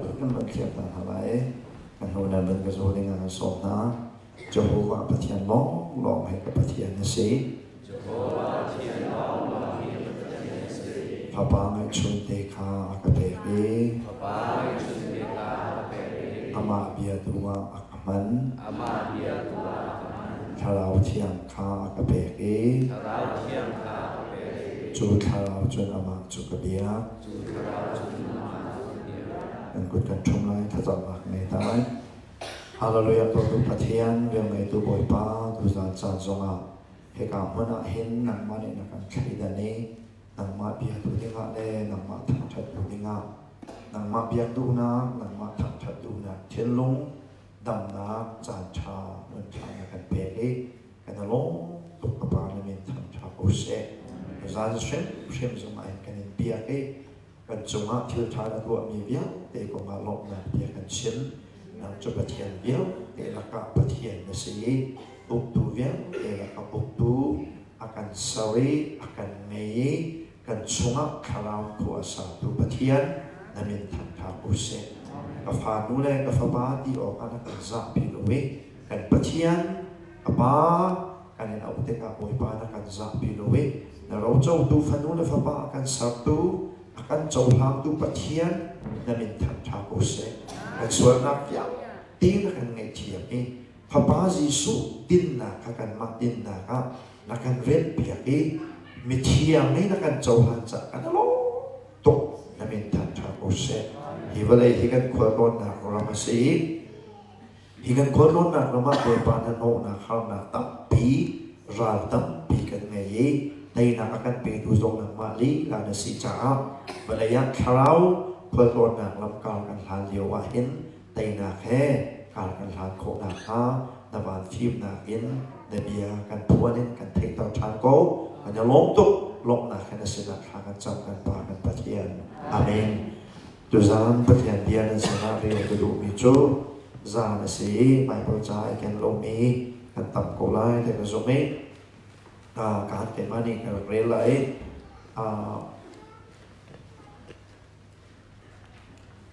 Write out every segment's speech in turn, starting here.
Kan van thiam hna hna lai. Kan hnu nan van ka zaw ding ah kan sawm hna. Jehovah Pathian lawnglawng hi ka Pathian a si. Jehovah Pathian lawnglawng hi ka Pathian a si. Fapa ngeihchun te kha a ka pek i Fapa ngeihchun te kha a ka pek i amah bia tu ah a ka hman. Amah bia tu ah a ka hman. Thlarau Thiang kha a ka pek i Thlarau Thiang kha a ka pek i cu thlarau cun amah cu ka biak. Cu thlarau cun amah cu ka biak. Kan kut kan ṭhum lai, thlacamnak ngei ta lai. Hallelujah dawtu Pathian, velngeitu Bawipa, tuzaan caan zongah hika hmun ah hin nangmah nih na kan thleidan i nangmah biatu dingah le nangmah thangṭhat tu dingah nangmah biak duhnak, nangmah thangṭhat duhnak thinlung damnak caan ṭha nun ṭha na kan pek i kan i lawm tuk ka Pa na min thangṭha ko seh. Zan hrimhrim zongah hin kan in biak i kan cungah thil ṭha na tuahmi vialte kongah lawmhnak bia kan chim. Nang cu Pathian vialte lakah Pathian na si i uktu vialte lakah uktu a kan ser i a kan ngei i kan chungah thlarau khua a satu Pathian na min thangṭha ko seh. Ka fanu le ka fapa ti awkah na kan zahpi lo i kan Pathian ka Pa kan in auh tikah Bawipa na kan zahpi lo i na rocotu fanu le fapa a kan sertu a kan cohlangtu Pathian na min thangṭha ko seh. Kan sualnak vialte na kan ngaihthiam i Fapa Jesuh dinnak kha kanmah dinnak ah na kan relpiak i mithiang i na kan cohlan caah kan i lawm tuk. Na min thangṭha ko seh. Hi vawlei hi kan khualtlawnnak ram a si i hi kan khualtlawnnak ram ah Bawipa na hnawhnak harnak tampi ral tampi kan ngei i teinak a kan petu zong nangmah lila na si caah vawlei ah thlarau khualtlawnnak lamkal kan hlan lio ah hin teinak he kar kan hlan khawh nakhnga na van fimnak in na bia kan phuan in kan theihter ṭhan ko. Kan i lawm tuk. Lawmhnak he na sinah thla kan cam kan Pa kan Pathian. Amen. Tuzaan Pathian bia nan sinah rel ka duhmi cu zan a si i Baibal ca ai ken lomi kan tam ko lai ti ka zumh i kaan keimah nih ka rak rel lai.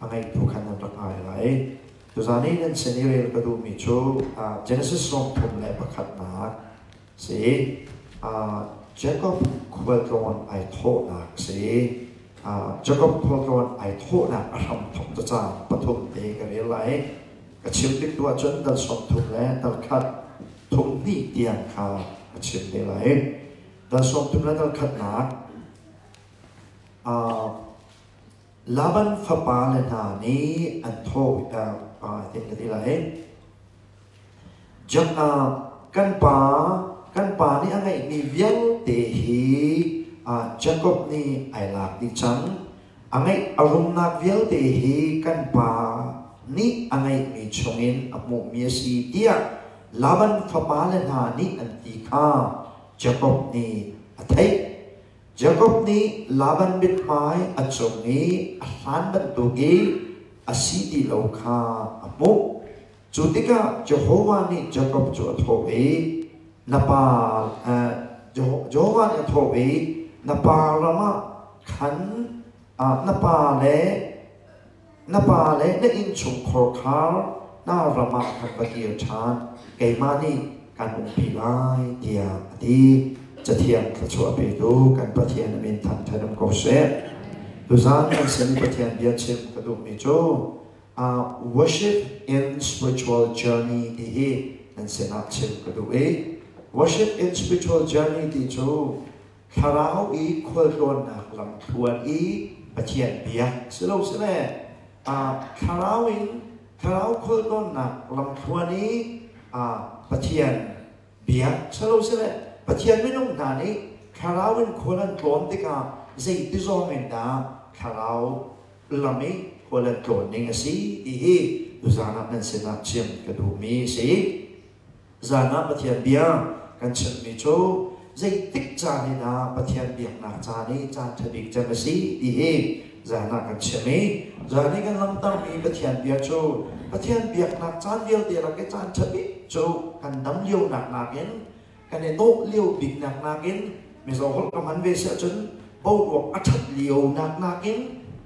A ngeitu khan nan rak ngai lai. Tuzaan i nan sin i rel ka duhmi cu Genesis 31nak si. Jacob khualtlawn ai thawhnak si. Jacob khualtlawn ai thawhnak a hramthawk cacang pathum te ka rel lai. Ka chim tik tu ahcun dal 30 le dal khat thum hnih tiang kha ka chim te lai. Dal 30 le dal khatnak Laban fapale hna nih an thawh i ka ti lai. Kan pa kan pa nih a ngeihmi vialte hi Jakob nih ai lak dih cang. A ngeih a rumnak vialte hi kan pa nih a ngeihmi chungin a hmuhmi a si tiah Laban fapale hna nih an ti kha Jakob nih a theih. Jakob nih Laban mithmai a cung i a hlan bantuk i a si ti lo kha a hmuh. Cu tikah Jehovah nih Jakob cu a thawh i, Na pa Jehovah nih a thawh i, na pa ram ah khan na pa le na pa le na innchungkhar kha na ram ah khan va kir ṭhan, keimah nih kan umpi lai, tiah a ti. Cathiang thluachuah petu kan Pathian a min thangṭhat um ko seh. Tuzaan kan sin i Pathian bia chim ka duhmi cu worship in spiritual journey ti hi nan sinah chim ka duh i worship in spiritual journey ti cu thlarau i khualtlawnnak lamthluan i Pathian biak si lo sile thlarau in thlarau khualtlawnnak lamthluan i Pathian biak si lo sile Pathian minung hna nih thlarau in khual an tlawn tikah zeiti zawng in dah thlarau lam i khual an tlawn ning a si ti hi tuzaan ah nan sinah chim ka duhmi a si. Zan ah Pathian bia kan chimmi cu zeitik caan in ah Pathian biaknak caan i caan ṭha bik cem a si ti hi zan ah kan chim i zan i kan langhtermi Pathian bia cu Pathian biaknak caan vialte lak i caan ṭha bik cu kan dam lionak nakin kan i dawh lio biknak nakin Mizo holh ka hman ve si ahcun boruak a ṭhat lionak nakin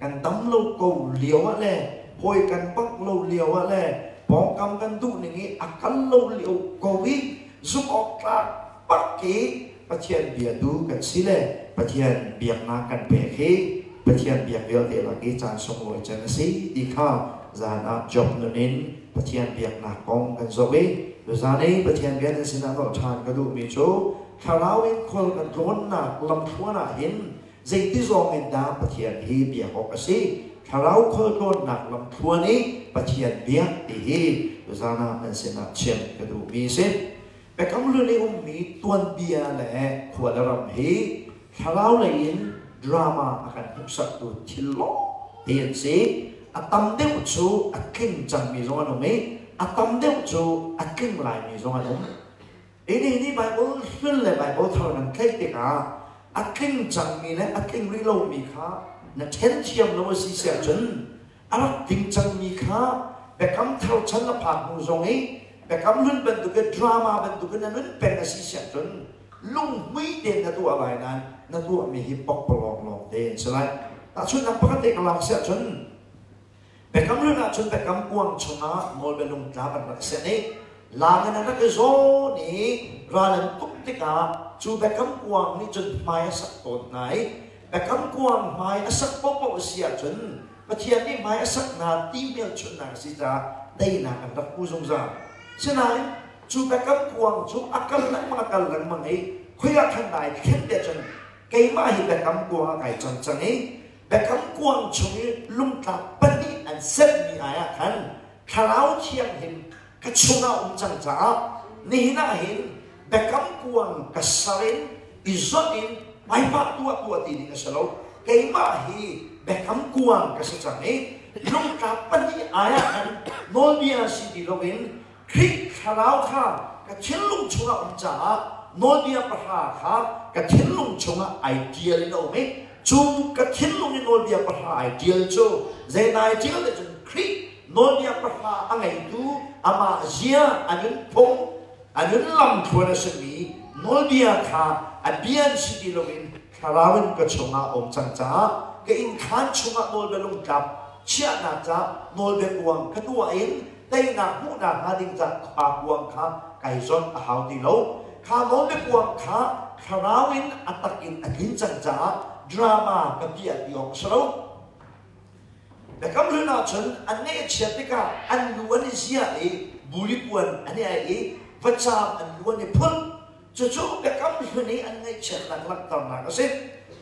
kan dam lo ko lio ah le Hawi kan bangh lo lio ah le pawngkam kan duh ning i a kal lo lio ko i zumh awk tlak bak i Pathian biatu kan si le Pathian biaknak kan pek hi Pathian biak vialte lak i caan sunglawi cem a si ti kha zan ah Job nun in Pathian biaknak kong kan zoh i tuzan i Pathian bia nan sinah nolh ṭhan ka duhmi cu thlarau in khual kan tlawnnak lamthluan ah hin zeiti zawng in dah Pathian hi biak awk a si? Thlarau khualtlawnnak lamthluan i Pathian biak ti hi tuzan ah nan sinah chim ka duhmi a si. Biakam Hlun i ummi tuanbia le khua le ram hi thlarau lei in drama a kan hmuhsaktu thil lawng te an si. A tam deuh cu a tling cangmi zong an um i a tam deuh cu a tling laimi zong an um. Ini nih Baibal hlun le Baibal thar nan tlaih tikah a tling cangmi le a tling rih lomi kha na ṭhen thiam lo a si siah cun a rak tling cangmi kha Biakam Thar chan na phak hnu zong i Biakam Hlun bantukin drama bantukin na nun peng a si siah cun lunghmui tein na tuah lai nain na tuahmi hi pokpalawng lawng te an si lai. Tahchunhnak pakhat te ka lak siah cun Biakam Hlun ahcun biakam kuang chungah nawlbia lungtlap an rak senh i lang in an rak i zawn i ral an tuk tikah cu biakam kuang nih cun hmai a sak tawn hna i biakam kuang hmai a sak paohpaoh a si ahcun Pathian nih hmai a sak hna ti hmelchunhnak a si caah teinak an rak hmu zungzal. Sinain cu biakam kuang cu a kal lengmang a kal lengmang i khoi ah khan dai thlen te cun keimah hi biakam kuang ah kai cang cang i Biakam kuang chung i lungtlap pahnih an sermi ai ah khan Thlarau Thianghlim ka chungah um cang caah nihin ah hin biakam kuang ka ser in i zonh in hmaipah tuah tuah ti ding a si lo. Keimah hi biakam kuang ka si cang i lungtlap pahnih ai ah khan nawlbia si ti loin Khrih Thlarau kha ka thinlung chungah um caah nawlbia pahra kha ka thinlung chungah ai ṭial in a um i cu ka thinlung i nawlbia pahra ai ṭial cu zei nai ṭial le cun Khrih nawlbia pahra a ngeitu amah zia a nunphung a nun lamthluan a simi nawlbia kha a bia an si ti loin Thlarau in ka chungah a um cang caah ka innkhaan chungah nawlbia lungtlap chiahnak ca nawlbia kuang ka tuah in teinak hmuhnak hnga ding ca kha kuang kha kai zonh a hau ti lo. Kha nawlbia kuang kha thlarau in a tak in a tlin cang caah drama ka piah ti awk a si lo. Biakam Hlun ahcun an ngaih a chiat tikah an lu an i ziah i buli puan an i aih i vacaam an lu an i phulh. Cucu Biakam Hlun i an ngaihchiatnak langhternak a si.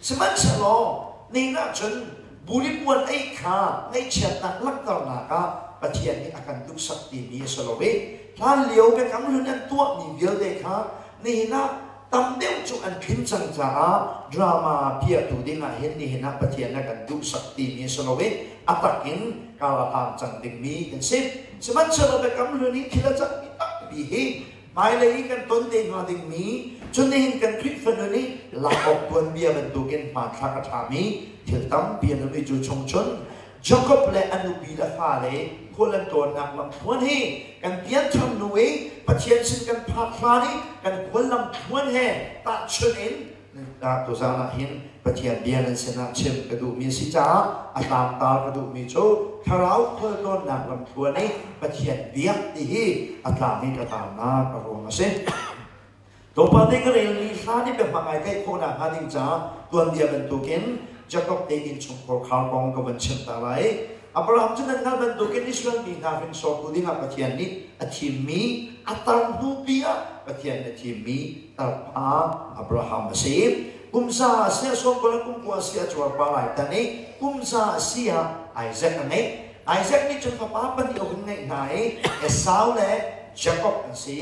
Sihmanhsehlaw nihin ahcun buli puan ei kha ngaihchiatnak langhternak ah Pathian nih a kan duhsak timi a si lo i hlanlio Biakam Hlun an tuahmi vialte kha nihin ah tam deuh cu an tlin cang caah drama piahtu ding ah hin nihin ah Pathian a kan duhsak timi a si lo i a tak in kar a hlang cang dingmi kan si. Sihmanhsehlaw Biakam Hlun i thil a cangmi tampi hi hmailei i kan ton te hnga dingmi cun nihin kan Khrihfa nun i lak awk tuanbia bantukin hmanthlak a ṭhami thil tampi an um i cu chung cun Jakob le a nupi le fale khual an tlawnnak lamthluan hi kan pianthar hnu i Pathian sin kan phak hlan i kan khual lamthluan he tahchunh in tuzaan ah hin Pathian bia nan sinah chim ka duhmi a si caah a tlangtar ka duhmi cu thlarau khualtlawnnak lamthluan i Pathian biak ti hi a tlang i ka tarnak a ruang a si. Tlawmpal te ka relmi hlan i biahmang ai tlaih khawhnak hnga ding caah tuanbia bantukin Jakob te innchungkhar khar kong ka van chim ta lai. Abraham cu nan hngalh bantukin Israel mi hna hringsortu dingah Pathian nih a thimmi a tar hnupi ah Pathian nih a thimmi tarpa Abraham a si. Kum za a si ah sawmkul le kum kua a si ah cuarpa lai tan i kum za a si ah Isaac a ngeih. Isaac nih cun fapa pahnih a hun ngeih hna i Esau le Jakob an si.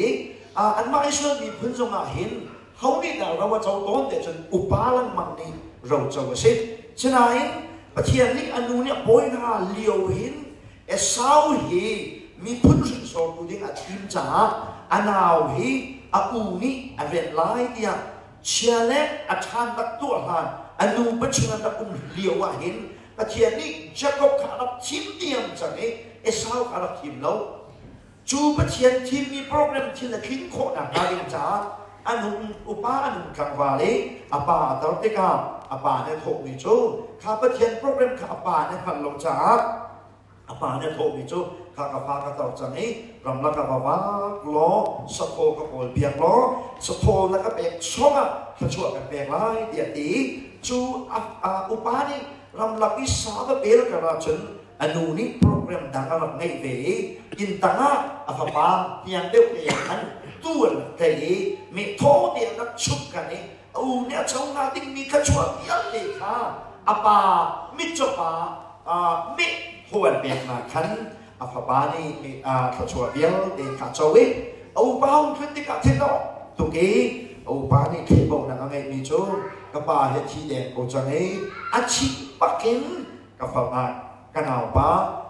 Anmah Israel miphun zongah hin ho nih dah ro a co tawn ti cun upa lengmang nih roco a si. Sinain Pathian nih a nu nih a pawi hna lio hin Esau hi miphun hringsortu ding a thim caah a nau hi a u nih a rianh lai tiah chia le a ṭhan tak tuah hlan a nu pachung an rak um lio ah hin Pathian nih Jakob kha a rak thim diam cang i Esau kha a rak thim lo. Cu Pathian thimmi program thil a tlin khawh nakhnga ding caah an hung upa an hung tlangval i a pa a tar tikah a pa nih a thawhmi cu kha Pathian program kha a pa nih a hngalh lo caah. A pa nih a thawhmi cu kha ka fa ka tar cang i ramlak ah va vak law saphaw ka kawl piak law saphaw na ka pek chungah thluachuah kan pek lai tiah a ti. Cu a upa nih ramlak i sa va pel kar ahcun a nu nih program dang a rak ngeih ve i inn tangah a fapa hniang deuh te khan tu an rak tlaih i meh thaw te an rak chumh kan i a u nih a co hnga dingmi thluachuah vialte kha a pa mitcaw pa meh thaw an peknak khan a fapa nih thluachuah vialte kha a co i a upa hung tlun tikah thin a tuk i a upa nih thlehbauhnak a ngeihmi cu ka pa hi thi deng ko cang i a chim bakin ka fapa ka naupa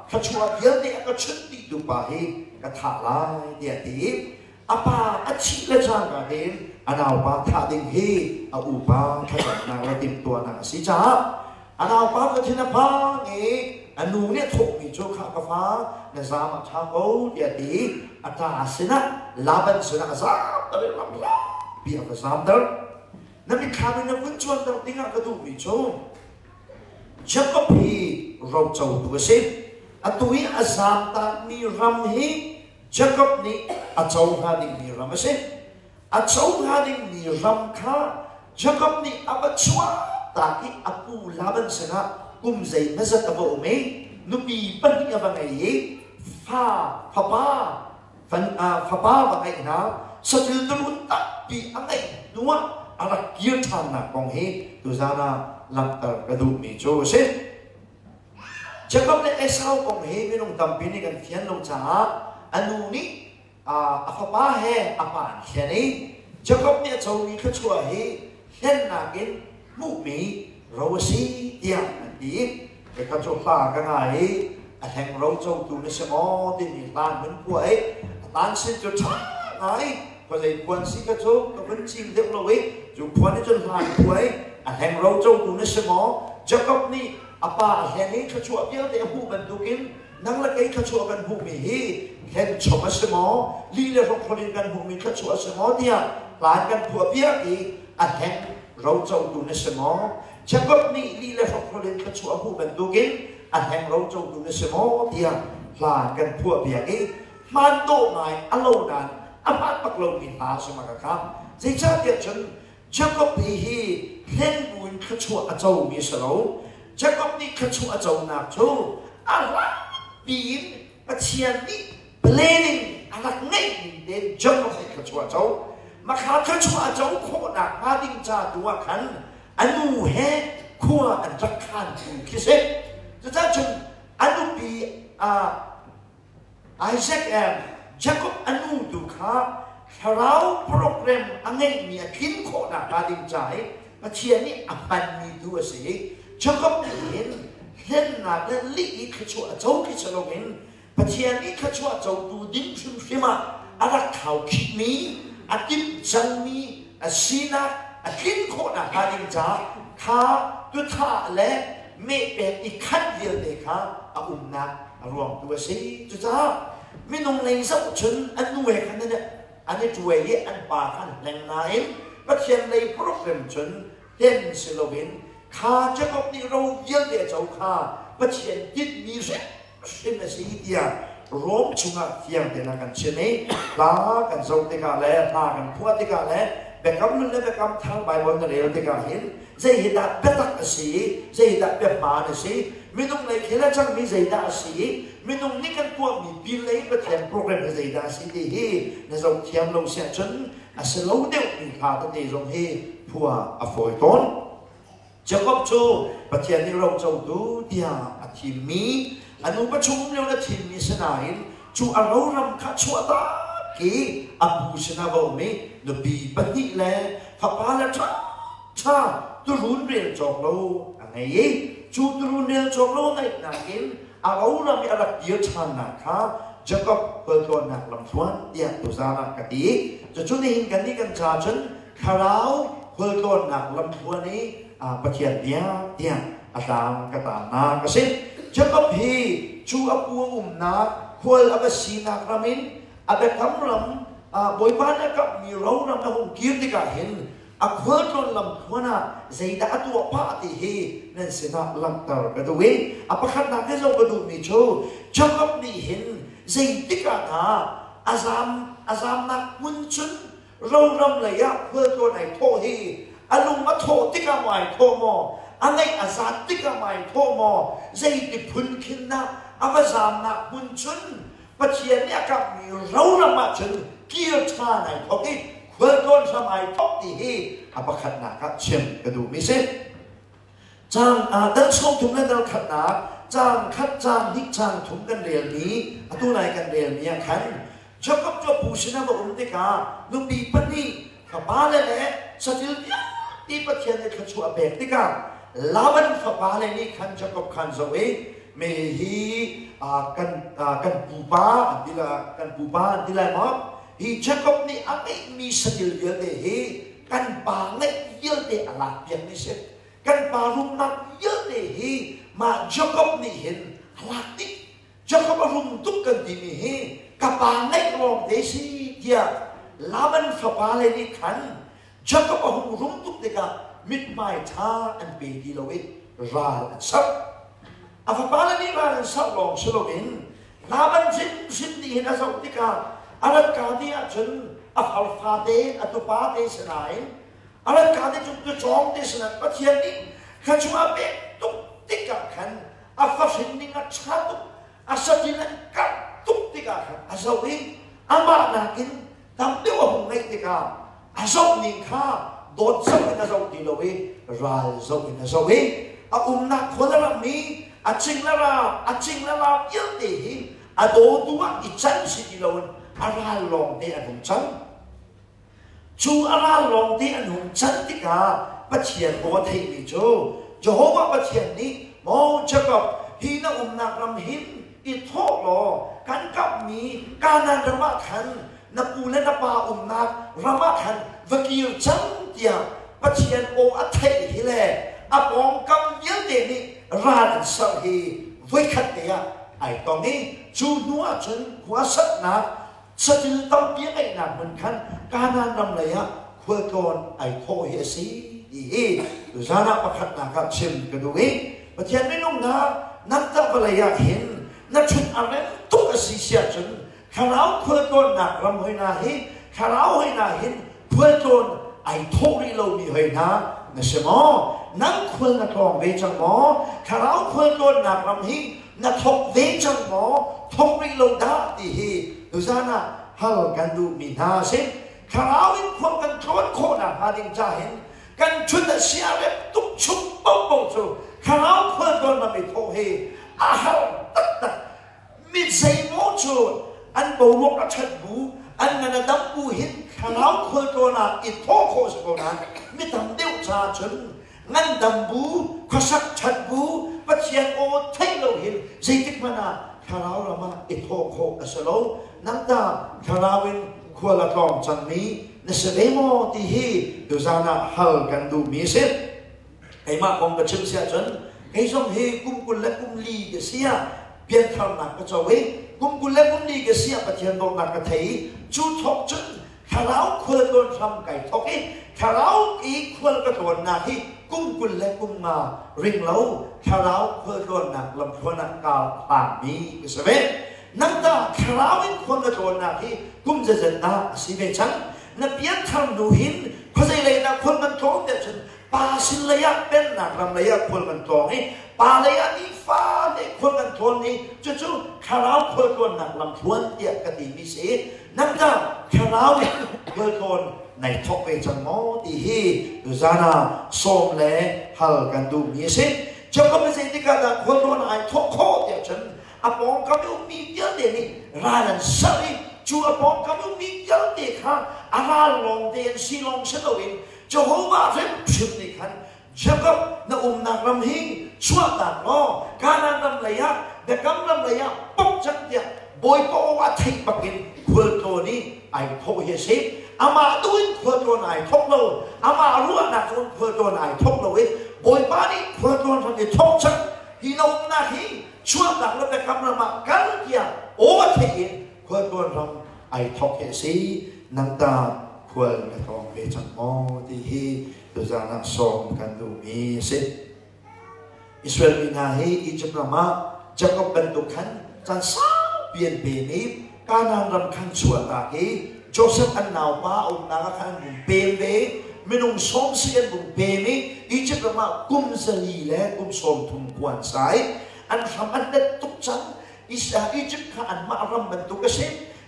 thluachuah vialte a ka chunh dihtu pa hi ka thah lai tiah a ti i a pa a thih le cangka tein a naupa thah ding hi a upa thlacamnak le timhtuahnak a si caah a naupa cu thin a phang i a nu nih a thawhmi cu kha ka fa na zaam a ṭha ko tiah a ti i a ṭa sinah Laban sinah a zaamter i lampi a va zaamter. Na mitthlam in na vun cuanter dingah ka duhmi cu Jakob hi rocotu a si. Atu i a zaamtakmi ram hi Jakob nih a co hnga dingmi ram a si. A co hnga dingmi ram kha Jakob nih a va chuahtak i a pu Laban sinah kum zeimawzat a va um i nupi pahnih a va ngei i fa fapa fapa va ngeih hna saṭil turun tampi a ngeih hnuah a rak kir ṭhannak kong hi tuzaan ah langhter ka duhmi cu a si. Jakob le Esau kong hi minung tampi nih kan fian lo caah a nu nih a fapa he a pa an hlen i Jakob nih a comi thluachuah hi hlennak in hmuhmi ro a si tiah an ti. Ka cu hla ka ngai i a hleng ro cotu na si maw timi hla an hun phuah i a tan sin cu ṭha ngai khuazei phuan si ka cu ka vun cim deuh lo i cu phuan nih cun hla an phuah i a hleng ro cotu na si maw Jakob nih a pa a hleng i thluachuah vialte a hmuh bantukin nang le kei thluachuah kan hmuhmi hi hlen chom a si maw li le hrokhrol in kan hmuhmi thluachuah a si maw tiah hla kan phuah piak i a hleng ro cotu na si maw Jakob nih li le hrokhrol in thluachuah a hmuh bantukin a hleng ro cotu na si maw tiah hla kan phuah piak i hmaan dawh ngai a lo nain a hmaan bak lomi hla a si ma ka kham zeicahtiah cun Jakob hi hi hlen buin thluachuah a comi a si lo. Jakob nih thluachuah a conak cu a hlangpi in Pathian nih planning a rak ngeihmi tein Jakob nih thluachuah a co. Makha thluachuah a co khawhnak hnga ding ca tu ah khan a nu he khua an rak khantu khi si. Cucaah cun a nupi Isaac and Jacob a nu tu kha thlarau program a ngeihmi a tlin khawhnak hnga ding ca i Pathian nih a hmanmi tu a si i Jacob nih hin hlennak le lih i thluachuah a co khi si loin Pathian nih thluachuah cotu ding hrimhrim ah a rak khaukhihmi a timh cangmi a sinak a tlin khawhnak hnga ding caah kha tuthah le mehpek i khat vialte kha a umnak a ruang tu a si. Cucaah minung lei zoh cun an nu he khan an i ṭuai i an pa kha an hleng nain Pathian lei program cun hlen si loin kha Jakob nih ro vialte a co kha Pathian tinhmi hrimhrim a si tiah Rom chungah fiang tein a kan chim i hla kan zoh tikah le hla kan phuah tikah le Biakam Hlun le Biakam Thar Baibal na rel tikah hin zei hi dah biatak a si i zei hi dah biahmaan a si minung lei thil a cangmi zeidah a si i minung nih kan tuahmi bil lei Pathian program hi zeidah a si ti hi na zoh thiam lo si ahcun a si lo deuhmi hla tete zong hi phua a fawi tawn. Jakob cu Pathian nih rocotu tiah a thimmi a nupa chung um lio na thimmi si nain cu a roram kha chuahtak i a pu sinah va um i nupi pahnih le fapa le ṭha ṭha turun rel cawk lo a ngei i cu turun rel cawk lo a ngeihnak in a roram i a rak kir ṭhannak kha Jakob khualtlawnnak lamthluan tiah tuzaan ah ka ti. Cucu nihin kannih kan ca cun thlarau khualtlawnnak lamthluan i Pathian bia tiah a tlang ka taannak a si. Jakob hi cu a pu a umnak khual a va sinak ram in a biakam ram Bawipa nih a kamhmi ro ram a hung kir tikah hin. A khualtlawn lamthluan ah zeidah a tuah pah ti hi nan sinah langhter ka duh i a pakhatnak hi zoh ka duhmi cu Jakob nih hin zeitik ah dah a zam a zamnak hmun cun roram lei ah khualtlawn ai thawh hi a lung a thawh tikah maw ai thawh maw, a ngaih a zat tikah maw ai thawh maw, zeiti phun khin dah a va zamnak hmun cun Pathian nih a kamhmi roram ahcun kir ṭhan ai thawk i khualtlawn hram ai thawk ti hi a pakhatnak ah chim ka duhmi si. Caang dal 30 le dal khatnak, caang khat, caang hnih, caang thum kan relmi, atu nai kan relmi ah khan Jakob cu a pu sinah va um tikah nupi pahnih fapale le saṭil vialte Pathian nih thluachuah a pek tikah Laban fapale nih khan Jakob kha an zoh i me hi kan kan pupa an ti la kan pupa an ti lai maw? Hi Jakob nih a ngeihmi saṭil vialte hi kan pa ngeih vialte a lak piakmi si. Kan pa rumnak vialte hi mah Jakob nih hin a lak dih. Jakob a rum tuk kan timi hi ka pa ngeih lawng te si tiah Laban fapale nih khan Jakob a hung rum tuk tikah mithmai ṭha an pe ti lo i ral an serh. A fapale nih ral an serh lawng si loin Laban hrimhrim nih hin a zoh tikah a rat ka ni ahcun a farfa te, a tupa te si nain a rat ka te cu tucawng te si nain Pathian nih thluachuah a pek tuk tikah khan a fahrin ning a ṭha tuk, a saṭil an karh tuk tikah khan a zoh i amah nakin tam deuh a hung ngeih tikah a zoh ning kha dawt zoh in a zoh ti lo i ral zoh in a zoh i a umnak khua le ram i a cing le ra a cing le ra vialte hi a dawtu ah i can si ti loin a ral lawng te an hung cang. Cu a ral lawng te an hung can tikah Pathian aw a theihmi cu Jehovah Pathian nih, "Maw Jakob, hi na umnak ram hin i thawh law kan kamhmi Kanaan ram ah khan na pu le na pa umnak ram ah khan va kir cang," tiah Pathian aw a theih hi le a pawngkam vialte nih ral an serh hi voikhat te ah ai tong i cu hnu ah cun khua satnak saṭil tampi a ngeihnak hmun khan Kanaan ram lei ah khualtlawn ai thawh hi a si ti hi tuzan ah pakhatnak ah chim ka duh i Pathian minung hna, nan tah vawlei ah hin na ṭhut a rem tuk a si siahcun thlarau khualtlawnnak ram hoi hna hi thlarau hoi hna hin khualtlawn ai thawh rih lomi hoi hna na si maw? Nang khual na tlawng ve cang maw? Thlarau khualtlawnnak ram hi na thawk ve cang maw, thawk rih lo dah ti hi tuzan ah hal kan duhmi hna a si. Thlarau in khua kan tlawn khawhnak hnga ding ca hin kan ṭhut a siarem tuk chung paohpaoh cu thlarau khualtlawn ram i thawh hi a har taktak. Mi zeimaw cu an boruak a ṭhat bu, an ngan a dam bu hin thlarau khualtlawn ah i thawh khawh si ko nain mi tam deuh caah cun ngandam bu, khuasak ṭhat bu, Pathian aw theih lo hin zeitik hmanh ah thlarau ram ah i thawh khawh a si lo. Nang tah thlarau in khual a tlawng cangmi na si ve maw ti hi tuzan ah hal kan duhmi a si. Keimah kong ka chim si ahcun kei zong hi kum 24 ka si ah piantharnak ka co i kum 24 ka si ah Pathian dawtnak ka thei i cu thawk cun thlarau khual tlawn hram kai thawk i thlarau i khual ka tlawnnak hi kum 25 ring lo thlarau khual tlawnnak lamthluan ah kaa hlangmi ka si ve. Nang tah thlarau in khual na tlawnnak hi kum zeizat dah a si ve cang? Na pianthar hnu hin khuazei lei dah khual nan tlawn tiah cun pa sin lei ah pennak ram lei ah khual kan tlawng i pa lei ah nifa te khual kan tlawn i cucu thlarau khual tlawnnak lamthluan tiah ka timi si. Nang tah thlarau in khual tlawn nai thawk ve cang maw ti hi tuzan ah sawm le hal kan duhmi a si. Jakob nih zeitik ah dah khual tlawn ai thawk khawh tiah cun a pawngkam i ummi vialte nih ral an serh i cu a pawngkam i ummi vialte kha a ral lawng te an si lawng si loin Jehovah hrimhrim nih khan Jakob, na umnak ram hi chuahtak law Kanaan ram lei ah, Biakam ram lei ah pok cang tiah Bawipa aw a theih bakin khualtlawn i ai thawh hi a si. Amah tu in khualtlawn ai thawk lo, amah ruahnak cun khualtlawn ai thawk lo i Bawipa nih khualtlawn ram i thawk cang, hi na umnak hi chuahtak law Biakam ram ah kal tiah aw a theih in khualtlawn ram ai thawk hi a si. Nang ta. Khual na tlawng ve cang maw ti hi tuzaan ah sawm kan duhmi a si. Israel mi hna hi Egypt ram ah Jakob bantuk khan caan saupi an pem i Kanaan ram khan chuahtak i Joseph an naupa a umnak ah khan an vung pem ve. Minung sawm si an vung pem i Egypt ram ah kum 400 le kum 30 khua an sa i an hram an let tuk cang. Egypt kha anmah ram bantuk a si.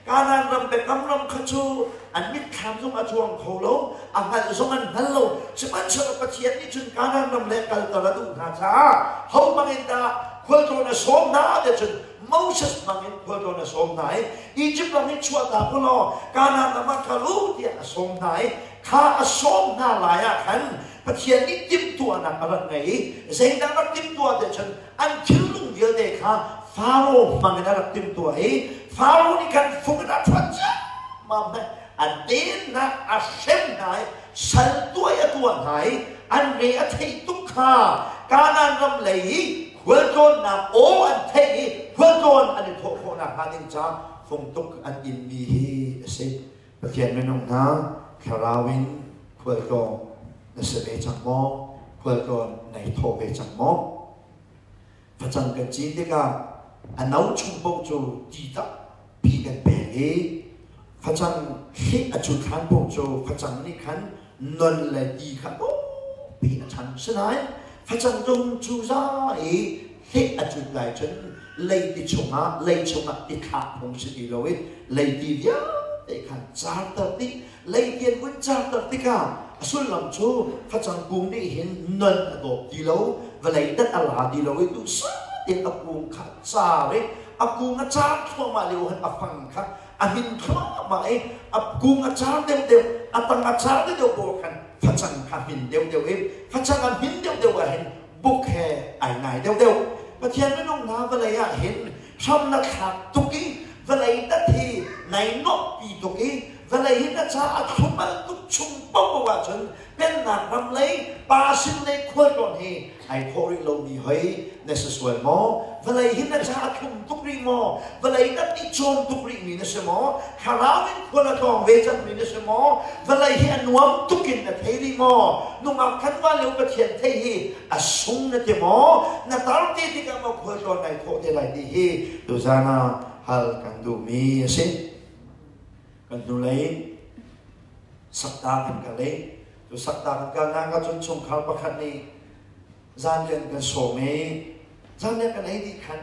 Kanaan ram biakam ram kha cu an mitthlam zong a cuang kho lo, a hngalh zong an hngal lo. Sihmanhsehlaw Pathian nih cun Kanaan ram le kalter a duh hna caah ho bangin dah khualtlawn a sawm hna tiah cun Moses bangin khualtlawn a sawm hna i Egypt ram in chuahtak u law Kanaan ram ah kal u tiah a sawm hna i kha a sawm hna lai ah khan Pathian nih timhtuahnak a rak ngei i zeidah rak timhtuah tiah cun an thilnung vialte kha Faro hmang in a rak timhtuah i Faro nih khan fung in a ṭhuat ciammam hna, a den hna, a hrem hna i sal tuai a tuah hna i an re a theih tuk kha Kanaan ram lei i khualtlawnnak aw an theih i khualtlawn an i thawh khawh nakhnga ding caah fungtuk an inmi hi a si. Pathian minung hna, thlarau in khualtlawng na si ve cang maw? Khualtlawn nai thawh ve cang maw? Facang kan cin tikah a no chung paoh cu ti tampi kan pek i facang hleh a cut hlan paoh cu facang nih khan non le ti kha tampi a chan. Sinain facang zong cu za i hleh a cut lai cun leiti chungah lei chungah ti thlak phung si ti lo i leiti vialte khan carter dih. Leiti an vun carter tikah a sullam cu facang kung nih hin non a dawp ti lo, vawlei dat a la ti lo i duhsah tein a kung kha a car i a kung a car thluahmah lio hin a fang kha a hmin thluahmah i a kung a car deuhdeuh, a tang a car deuhdeuh paoh khan facang kha a hmin deuhdeuh i facang a hmin deuhdeuh ah hin buk he ai ngai deuhdeuh. Pathian minung hna, vawlei ah hin hram na thlak tuk i vawlei dat hi nai nuamhpi tuk i vawlei hi na caah a thlumal tuk chung paohpaoh ahcun pennak ram lei pa sin lei khualtlawn hi ai khawh rih lomi hoi na si sual maw? Vawlei hi na caah a thlum tuk rih maw? Vawlei dat i cawm tuk rihmi na si maw? Thlarau in khual a tlawng ve cangmi na si maw? Vawlei hi a nuam tuk in na thei rih maw? Nungak khan va lio Pathian thei hi a sung na ti maw? Na tar te tikah maw khualtlawn nai khawh te lai ti hi tuzaan ah hal kan duhmi a si. Kan hnulei sakta kan kal i cu sakta kan kalnak ah cun chungkhar pakhat nih zanrian kan sawm i zanrian kan ei dih khan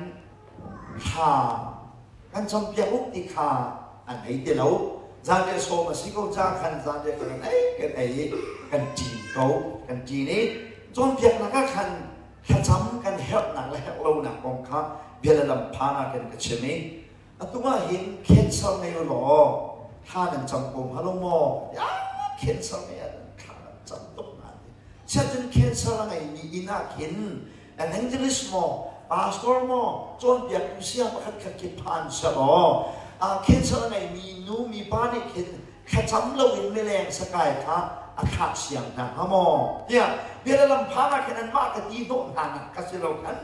thla kan campiak uk ti kha an ei ti lo. Zanriah sawm a si ko ca khan zanriah kan ei kan ei i kan ṭin ko. Kan ṭin i cawnpiaknak ah khan thlacam kan herhnak le herh lonak kong kha bia le lam phan ah khan ka chim i atu ah hin cancer ngei u law thla nan cam ko hnga lo maw? Ya, cancer ngei ah thla nan cam tuk hnga ti. Siacun cancer a ngeimi inn ah khin evangelist maw, pastor maw, cawnpiaktu saya pakhat khat khi phan selaw cancer a ngeimi nu mipa nih khin thlacam loin mileng sakai kha a thlak siang hna hnga maw tiah bia le lam phan ah khin anmah ka ti hnawh hna nak ka si lo khan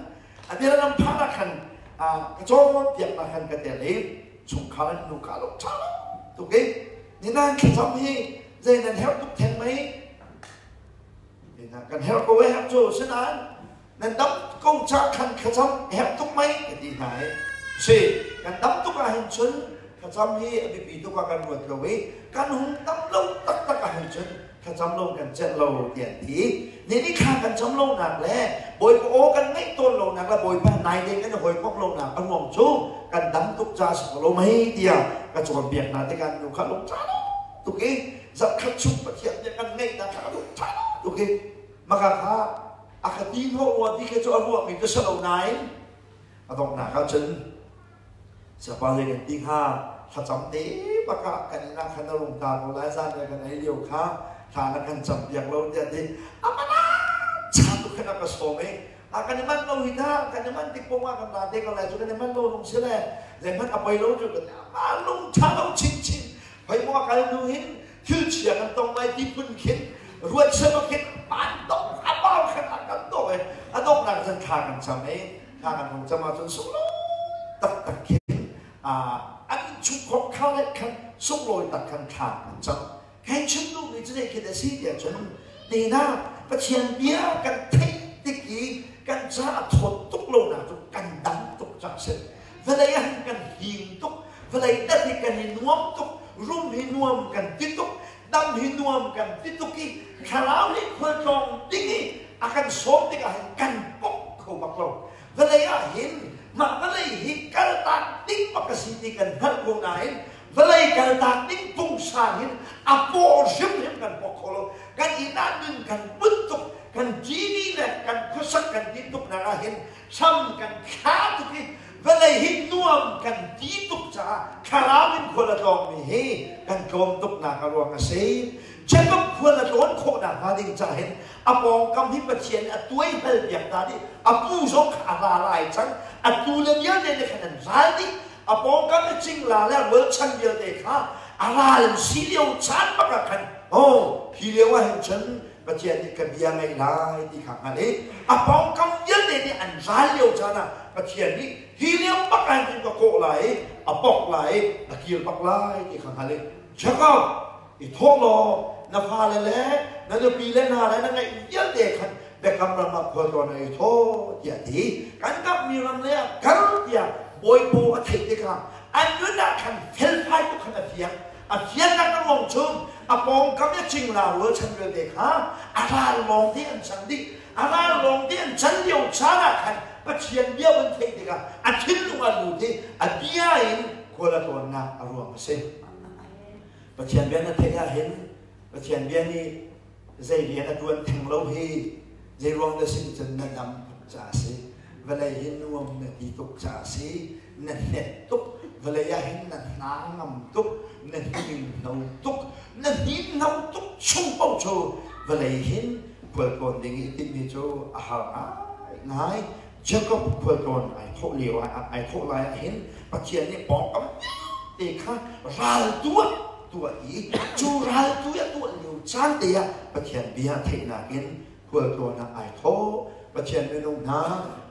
a bia le lam phan ah khan ka cawnpiaknak khan ka tel i chungkhar an nu ka lo ṭha lo tuk i ni nan thlacam hi zei nan herh tuk theng mei? Kan herh ko e, herh cu sinain nan dam ko ca khan thlacam herh tuk mei ka ti hna i si kan dam tuk ah hin cun thlacam hi a biapi tuk ah kan ruat lo i kan hung dam lo taktak ah hin cun thlacam lo kan celh lo ti an ti. Ni ni thla kan cam lo nak le Bawipa aw kan ngaih tawn lo nak le Bawipa nai ding kan i hawikomh lo nak a ruang cu kan dam tuk ca si ko lo mei tiah ka cawnpiak hna tikah nu kha lung ṭha lo tuk i zarhkhat chung Pathian nih kan ngeihnak kha a duh ṭha tuk i maka kha a ka ti hnawh rua ti khi cu a ruahmi ka si lo nain a donghnak ah cun siapa zei kan ti hnga, thlacam te bak ah kan inn ah khan a rung ta ko lai, zan le kan ei lio kha thla na kan cam piak lo tiah ti amana cha tu khan a ka sawm i a kan i manh lo hi ta, kan i manh tik pong ah kan ra te ko lai cu, kan i manh lo lung si le zeihmanh a poi lo cu kan a lung ṭha lo chinchin. Hoi maw kal hnu hin thil chia kan tong lai ti phun khin ruat sema khin an dong a pau khan a kan dong i a donghnak cun thla kan cam i thla kan hung cam ahcun sunglawi taktak khin an chungkhawk kha le khan sunglawi tak khan thla kan cam. Kai chim duhmi cu zei khi dah si tiah cun nina Pathian bia kan theih tik i kan ca a thawt tuk lonak cu kan dam tuk cang si. Vawlei ah hin kan him tuk, vawlei dat hi kan i nuam tuk, rum hi nuam kan ti tuk, dam hi nuam kan ti tuk i thlarau nih khualtlawng ding i a kan sawm tikah hin kan pok kho bak lo. Vawlei ah hin mah vawlei hi kaltak ding bak a si ti kan hngalh ko nain vawlei kaltak ding pungsan hin a paw hrimhrim kan pok kho lo. Kan inn ah nun kan bunh tuk, kan TV le kan khuasak kan ti tuk nak ah hin sam kan thla tuk i vawlei hi nuam kan ti tuk caah thlarau in khual a tlawngmi hi kan tlawm tuknak a ruang a si. Jacob khual a tlawn khawhnak hnga ding ca hin a pawngkam hi Pathian a tuai hal piak ta dih. A pu zong kha a ra lai cang. A tu le vialte nih khan an ral dih. A pawngkam i cingla le rualchan vialte kha a ral an si lio caan bak ah khan oh hi lio ah hin cun Pathian nih ka bia ngaih lai ti kha hngalh i a pawngkam vialte nih an ral lio caan ah Pathian nih hi lio bak ah hin ka kawh lai i a pok lai i a kir bak lai ti kha hngalh i Jacob i thawh law na fale le na nupi le hna le na ngeih vialte khan biakam ram ah khualtlawn ah i thawh tiah ti. Kan kamhmi ram lei ah kal tiah bawipaw a theih tikah an nun ah khan felfai tuk khan a fiang. A fiannak a ruang chung a pawngkam i cingla rualchan vialte kha a ral lawng te an cang dih. A ral lawng te an can lio caan ah khan Pathian bia an theih tikah a thinlung ah lut i a bia in khual a tlawnnak a ruang a si. Pathian bia na theih ahhin Pathian bia nih zei rian a ṭuan theng lo hi zei ruang dah sin cun na dam tuk caah a si. Vawlei hi nuam na ti tuk caah a si. Na hnet tuk. Vawlei ah hin na hna ngam tuk. Na hninghno tuk. Na hninhno tuk chung paoh cu vawlei hin khualtlawn ding i timhmi cu a har ngaingai. Jacob khualtlawn ai thawh lio ah ai thawh lai ah hin Pathian nih pawngkam vialte kha ral tuah tuah i cu ral tu a tuah lio caan te ah Pathian bia theihnak in khualtlawn ah ai thawh. Pathian minung hna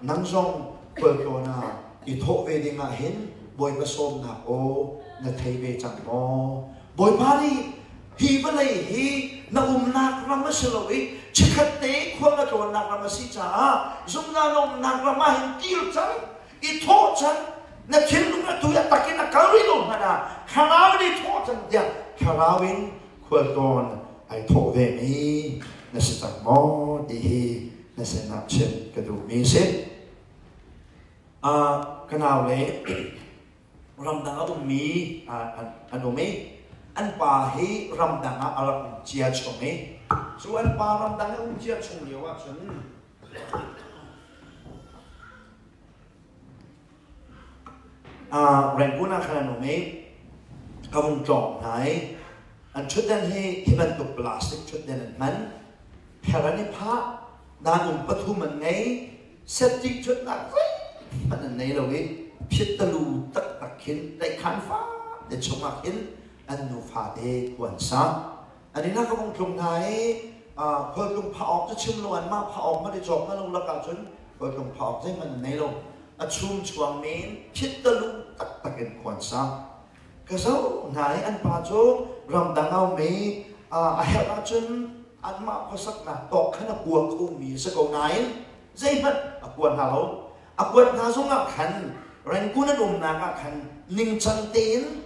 nang zong khualtlawn ah i thawh ve ding ah hin Bawipa sawmnak aw na thei ve cang maw? Bawipa nih hi vawlei hi na umnak ram a si lo i chikkhat te khual na tlawnnak ram a si caah zungzal na umnak ram ah hin kir cang, i thawh cang, na thinlung atu i a tak in a kal rih lo hmanh ah thlarau in i thawh cang tiah thlarau in khualtlawn ai thawh ve mi na si cang maw ti hi na sinah chim ka duhmi a si. Ka nau le ramdang a ummi an um i an pa hi ramdang ah a rak um cia chung i cu an pa ramdang a um cia chung lio ah cun Rangoon ah khan an um i ka vung tlawng hna i an ṭhutdan hi hi bantuk plastic ṭhutdan an hman. Pher an i phah, dan um pathum an ngei, septic ṭhutnak zeihmanh an nei lo i phittalu taktak khin tlaihkhan fate chungah khin an nufa te khua an sa. An inn ah ka vung tlung hna i khualtlung phah awk cu chim lo anmah phah awk hmanh i cawk hna lo lakah cun khualtlung phah awk zeihmanh an nei lo. A chum chuang men phittalu taktak in khua an sa. Ka zoh hna i an pa cu ramdang a um i a herh ahcun anmah khuasaknak tawk khan a kua khomi a si ko nain zeihmanh a kua hna lo. A kuat hna zongah khan Rangoon an umnak ah khan ningcang tein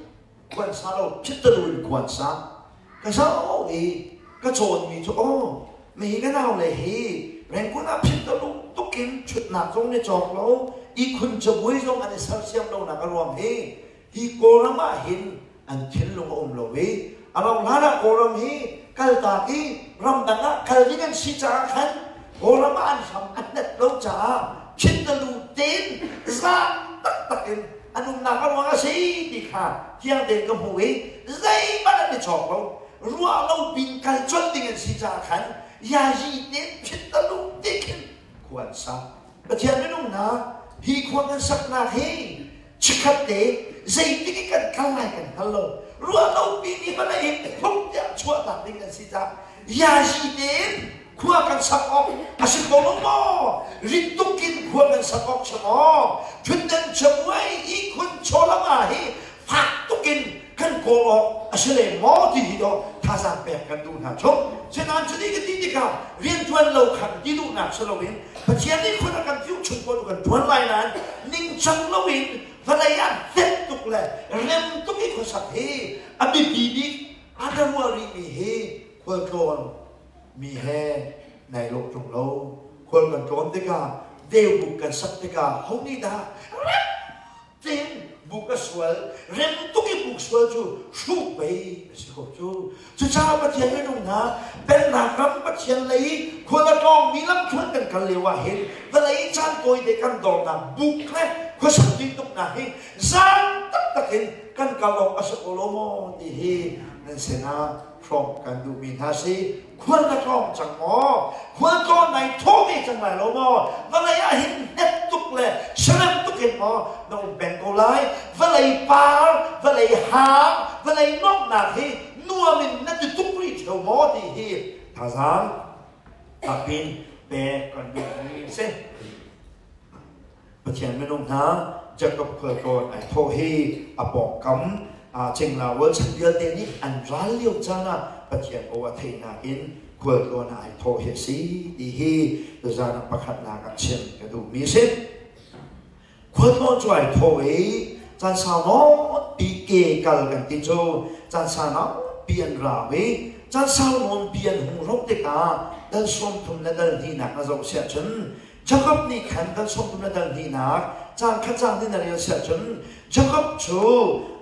khuan sa lo, phittalu in khuan sa. Ka zoh i ka cawnmi cu aw mihi ka nau le hi Rangoon ah phittalu tukin ṭhutnak zong ni cawk lo, ihkhun cabuai zong an i sersiam lonak a ruang hi hi Kawlram ah hin an thinlung a um lo i a rauh hlan ah Kawlram hi kaltak i ramdang ah kal ding an si caah khan Kawlram ah an hram a hnet lo caah thintalu tein zaang taktak in an umnak a ruang a si ti kha fiang tein ka hmuh i zeihmanh an i chawk lo. Ruah lo pin kal colh ding an si caah khan yayi tein thintalu te khin khua an sa. Pathian minung hna, hi khua kan saknak hi chikkhat te zeitik i kan kal lai kan hngal lo. Ruah lo pi ni hmanh hin phung tiah chuahtak ding kan si caah yazi tein khua kan sak awk a si kho lo maw? Rit tuk in khua kan sak awk si maw? Thutdan camuai ihkhun chawlama hi fak tuk in kan kawl awk a si lem maw ti hi dawh. thazaang pek kan duh hna chung. Sinain cuti ka ti tikah rianṭuan lo kha ti duhnak si loin Pathian nih khun a kan fiuh chung paoh kan ṭuan lai nain ningcang loin vawlei ah hnet tuk le rem tuk i khuasak hi a biapi bik a ka ruah rihmi hi khualtlawn mi he nai lawh ṭung lo. Khual kan tlawn tikah deu kan sak tikah ho nih dah rem tein buk a sual, rem tuk i buk sual cu hruh pei a si ko cu. Cucaah Pathian minung hna, pennak ram Pathian lei i khual a tlawngmi lamthluan kan kal lio ah hin vawlei caan tawite kan dornak buk le khuasak tintuknak hi zaang taktak in kan kal awk a si ko lo maw ti hi nan sinah hrawmh kan duhmi hna si. Khual na tlawng cang maw? Khual tlawn nai thaw ve cang lai lo maw? Vawlei ah hin hnet tuk le serem tuk in maw na um peng ko lai? Vawlei par, vawlei hang, vawlei nuamhnak hi nuam in na ti tuk rih theo maw ti hi thazaang tapin pek kan duhmi a si. Pathian minung hna, Jacob khualtlawn ai thawh hi a pawngkam cengla rualchan vialte nih an ral lio caan ah Pathian aw a theihnak in khualtlawn ai thawh hi a si ti hi tuzaan ah pakhatnak ah chim ka duhmi a si. Khualtlawn cu ai thawh i caan sau nawn pi ke kal kan ti cu caan sau nawn pi an rau i caan sau nawn pi an hung roh tikah dal 30 le dal hnihnak na zoh siah cun Jakob nih khan kan sawmtum le dal hnihnak caan khat caan nih na rel siah cun Jakob cu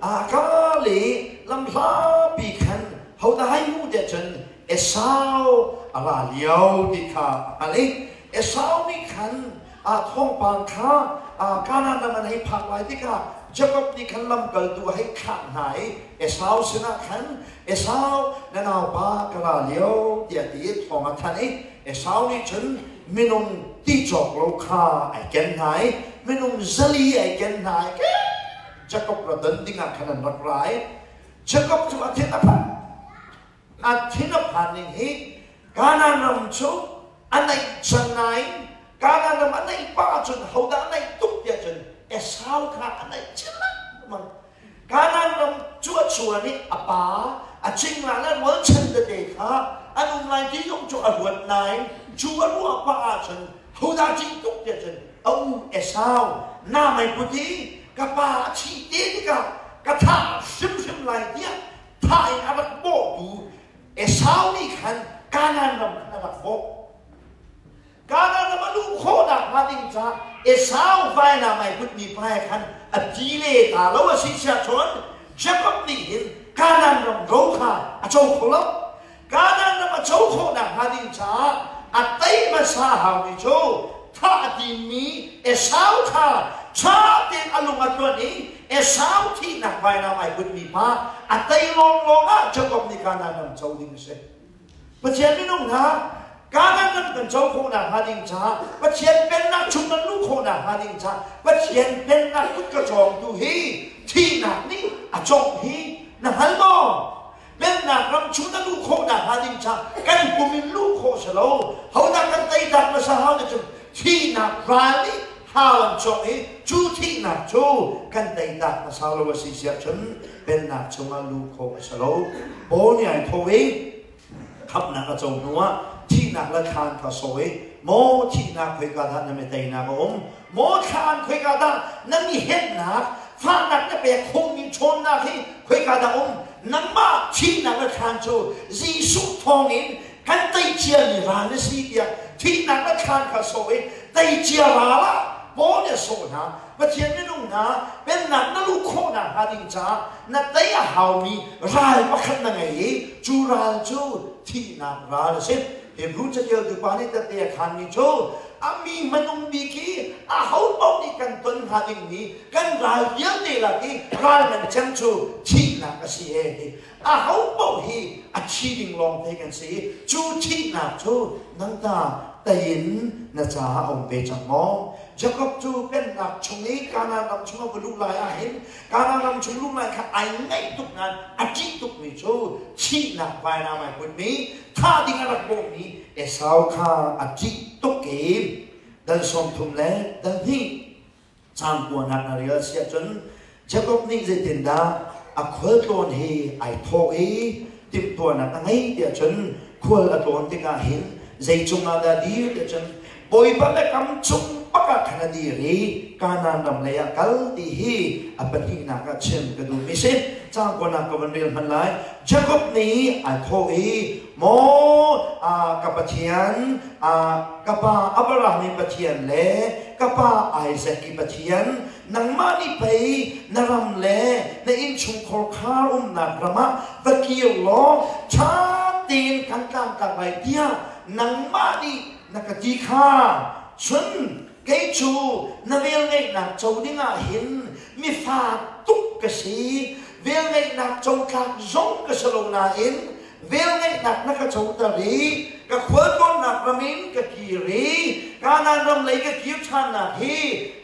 a ka le lamhlapi khan hodah hai mu tiah cun Esau a ra lio ti kha a hngalh i Esau nih khan a thawngpang kha Kanaan ram an hei phak lai tikah Jakob nih khan lamkaltu a hei thlah hna i Esau sinah khan, Esau, na naupa ka ra lio, tiah ti i thawng a thanh i Esau nih cun minung ti cawk lo kha ai ken hna i minung 400 ai ken hna i Jakob ra don dingah khan an rak ra i Jakob cu a thin a phan. A thin a phan ning hi Kanaan ram cu a naih cang nain Kanaan ram a naih pah ahcun hodah a naih tuk tiah cun Esau kha a naih chin lengmang. Kanaan ram cu a chuan i a pa a cingla le rualchan tete kha an um lai ti zong cu a ruat nain cu a ruah pah ahcun hodah cing tuk tiah cun a u Esau na mei put i ka pa a thi te tikah ka thah hrimhrim lai tiah thah in a rak bawhtu Esau nih khan Kanaan ram khan a rak bawh. Kanaan ram a luh khawhnak hnga ding caah Esau vainam ai putmi pa he khan a ti le ta lo a si siah cun Jakob nih hin Kanaan ram ro kha a co kho lo. Kanaan ram a co khawhnak hnga ding caah a tei hmasa haumi cu thah a timmi Esau kha ṭha tein a lung a tluanh i Esau thihnak vainam ai putmi pa a tei lawnglawng ah Jakob nih Kanaan ram co ding a si. Pathian minung hna, Kanaan ram kan co khawhnak hnga ding caah Pathian pennak chung kan luh khawhnak hnga ding caah Pathian pennak kut ka cawngtu hi thihnak nih a cawngh hi na hngal maw? Pennak ram chung na luh khawhnak hnga ding caah kan pum in luh khawh si lo. Hodah kan teitak hmasa hau na cung thihnak ral nih hau an cawngh i cu thihnak cu kan teitak hmasa lo a si siah cun pennak chungah luh khawh a si lo. Paul nih ai thawh i khamhnak a co hnuah thihnak le thlan kha sawh i, maw thihnak khoika dah na mi teinak a um, maw thlan khoika dah na mi hennak fahnak na pek khawhmi ṭhawnnak hi khoika dah um, nangmah thihnak le thlan cu Jesuh thawngin kan tei ciami ral na si tiah thihnak le thlan kha sawh i tei cia ral ah Paul nih a sawh hna. Pathian minung hna, pennak na luh khawhnak hnga ding caah na tei a haumi ral pakhat na ngei i cu ral cu thihnak ral a si. Hebrew catialtu pa nih tette a khanmi cu a mi hmanung bik i aho paoh nih kan ton hnga dingmi kan ral vialte lak i ral ngan cem cu thihnak a si e ti. Aho paoh hi a thi ding lawngte kan si i cu thihnak cu nang ta tei in na caah a um ve cang maw? Jakob cu pennak chung i Kanaan ram chung a va luh lai ah hin Kanaan ram chung luh lai kha ai ngaih tuk nain a ṭih tukmi cu thihnak vainam ai putmi thah ding a rak bawhmi Esau kha a ṭih tuk i dal 32:2 caang kuanak na rel siah cun Jakob nih zeitindah a khualtlawn hi ai thawh i. Timhtuahnak a ngei tiah cun khual a tlawn tikah hin zei cungah dah dir tiah cun Bawipa biakam cung bak ah khan a dir i Kanaan ram lei ah kal ti hi a pahnihnak ah chim ka duhmi si. Caang kuanak ka van rel hmanh lai. Jakob nih ai thawh i, Maw ka Pathian, ka pa Abraham i Pathian le ka pa Isaac i Pathian, nangmah nih pei na ram le na innchungkhar khar umnak ram ah va kir law ṭha tein kan tlangtlak lai tiah nangmah nih na ka ti kha. Cun kei cu na velngeihnak co dingah hin mifa tuk ka si, velngeihnak co tlak zong ka si lo nain velngeihnak na ka coter i ka khualtlawnnak ram in ka kir i Kanaan ram lei ka kir ṭhannak hi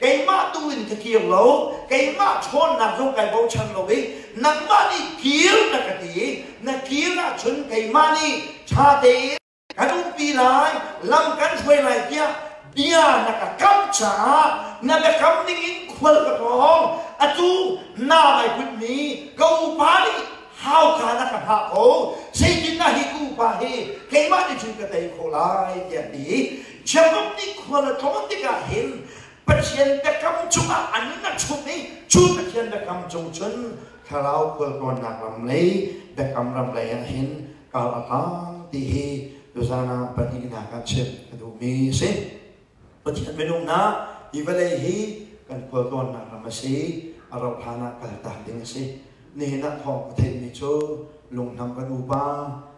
keimah tu in ka kir lo, keimah ṭhawnnak zong kai bochan lo i nangmah nih kir na ka ti i na kir ahcun keimah nih ṭha tein kan umpi lai, lam kan hruai lai tiah bia na ka kam caah na biakam ningin khual ka tlawng. Atu na ai putmi ka upa nih hauka na ka hngah ko, zeitindah hi ka upa hi keimah nih cun ka tei khawh lai tiah ti. Jakob nih khual a tlawn tikah hin Pathian biakam cungah an na chum i cu Pathian biakam cung cun thlarau khualtlawnnak ram lei biakam ram lei ah hin kal a tlang ti hi tuzan ah pahnihnak ah chim ka duhmi a si. Pathian minung hna, hi vawlei hi kan khualtlawnnak ram a si, a rauh hlan ah kaltak ding a si. Nihin ah thawng ka theihmi cu lunghnam kan upa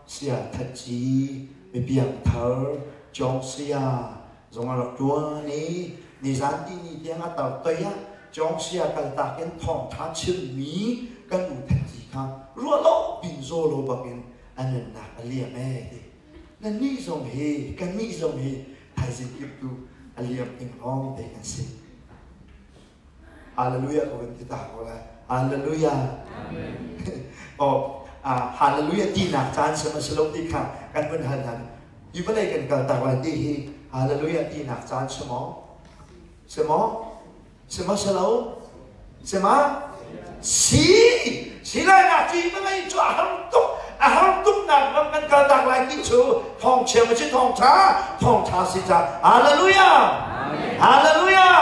Saya That Ci, mipiang thar Cawng Saya zong a rak ṭuan i nizan tihni tiang a tar toi ah Cawng Saya kaltak in thawngṭha chimmi kan u That Ci kha ruah lo pin zaw lo bakin a nunnak a liam ee ti. Nannih zong hi kannih zong hi thaizing kiptu a liam ding lawng te kan si. Hallelujah ka vun ti ta ko lai. Hallelujah. Oh, hallelujah tinak caan sem a si lo ti kha kan vun hal hna. Hi vawlei kan kal tak lai ti hi hallelujah tinak caan si maw? Si maw? Si maw si lo? Si ma? Si! Si lai nak ti vawlei cu a har tuk. A har tuk nak ram kan kal tak lai ti cu thawng chia ma si thawng tha? Thawng tha si ca. Hallelujah! Hallelujah!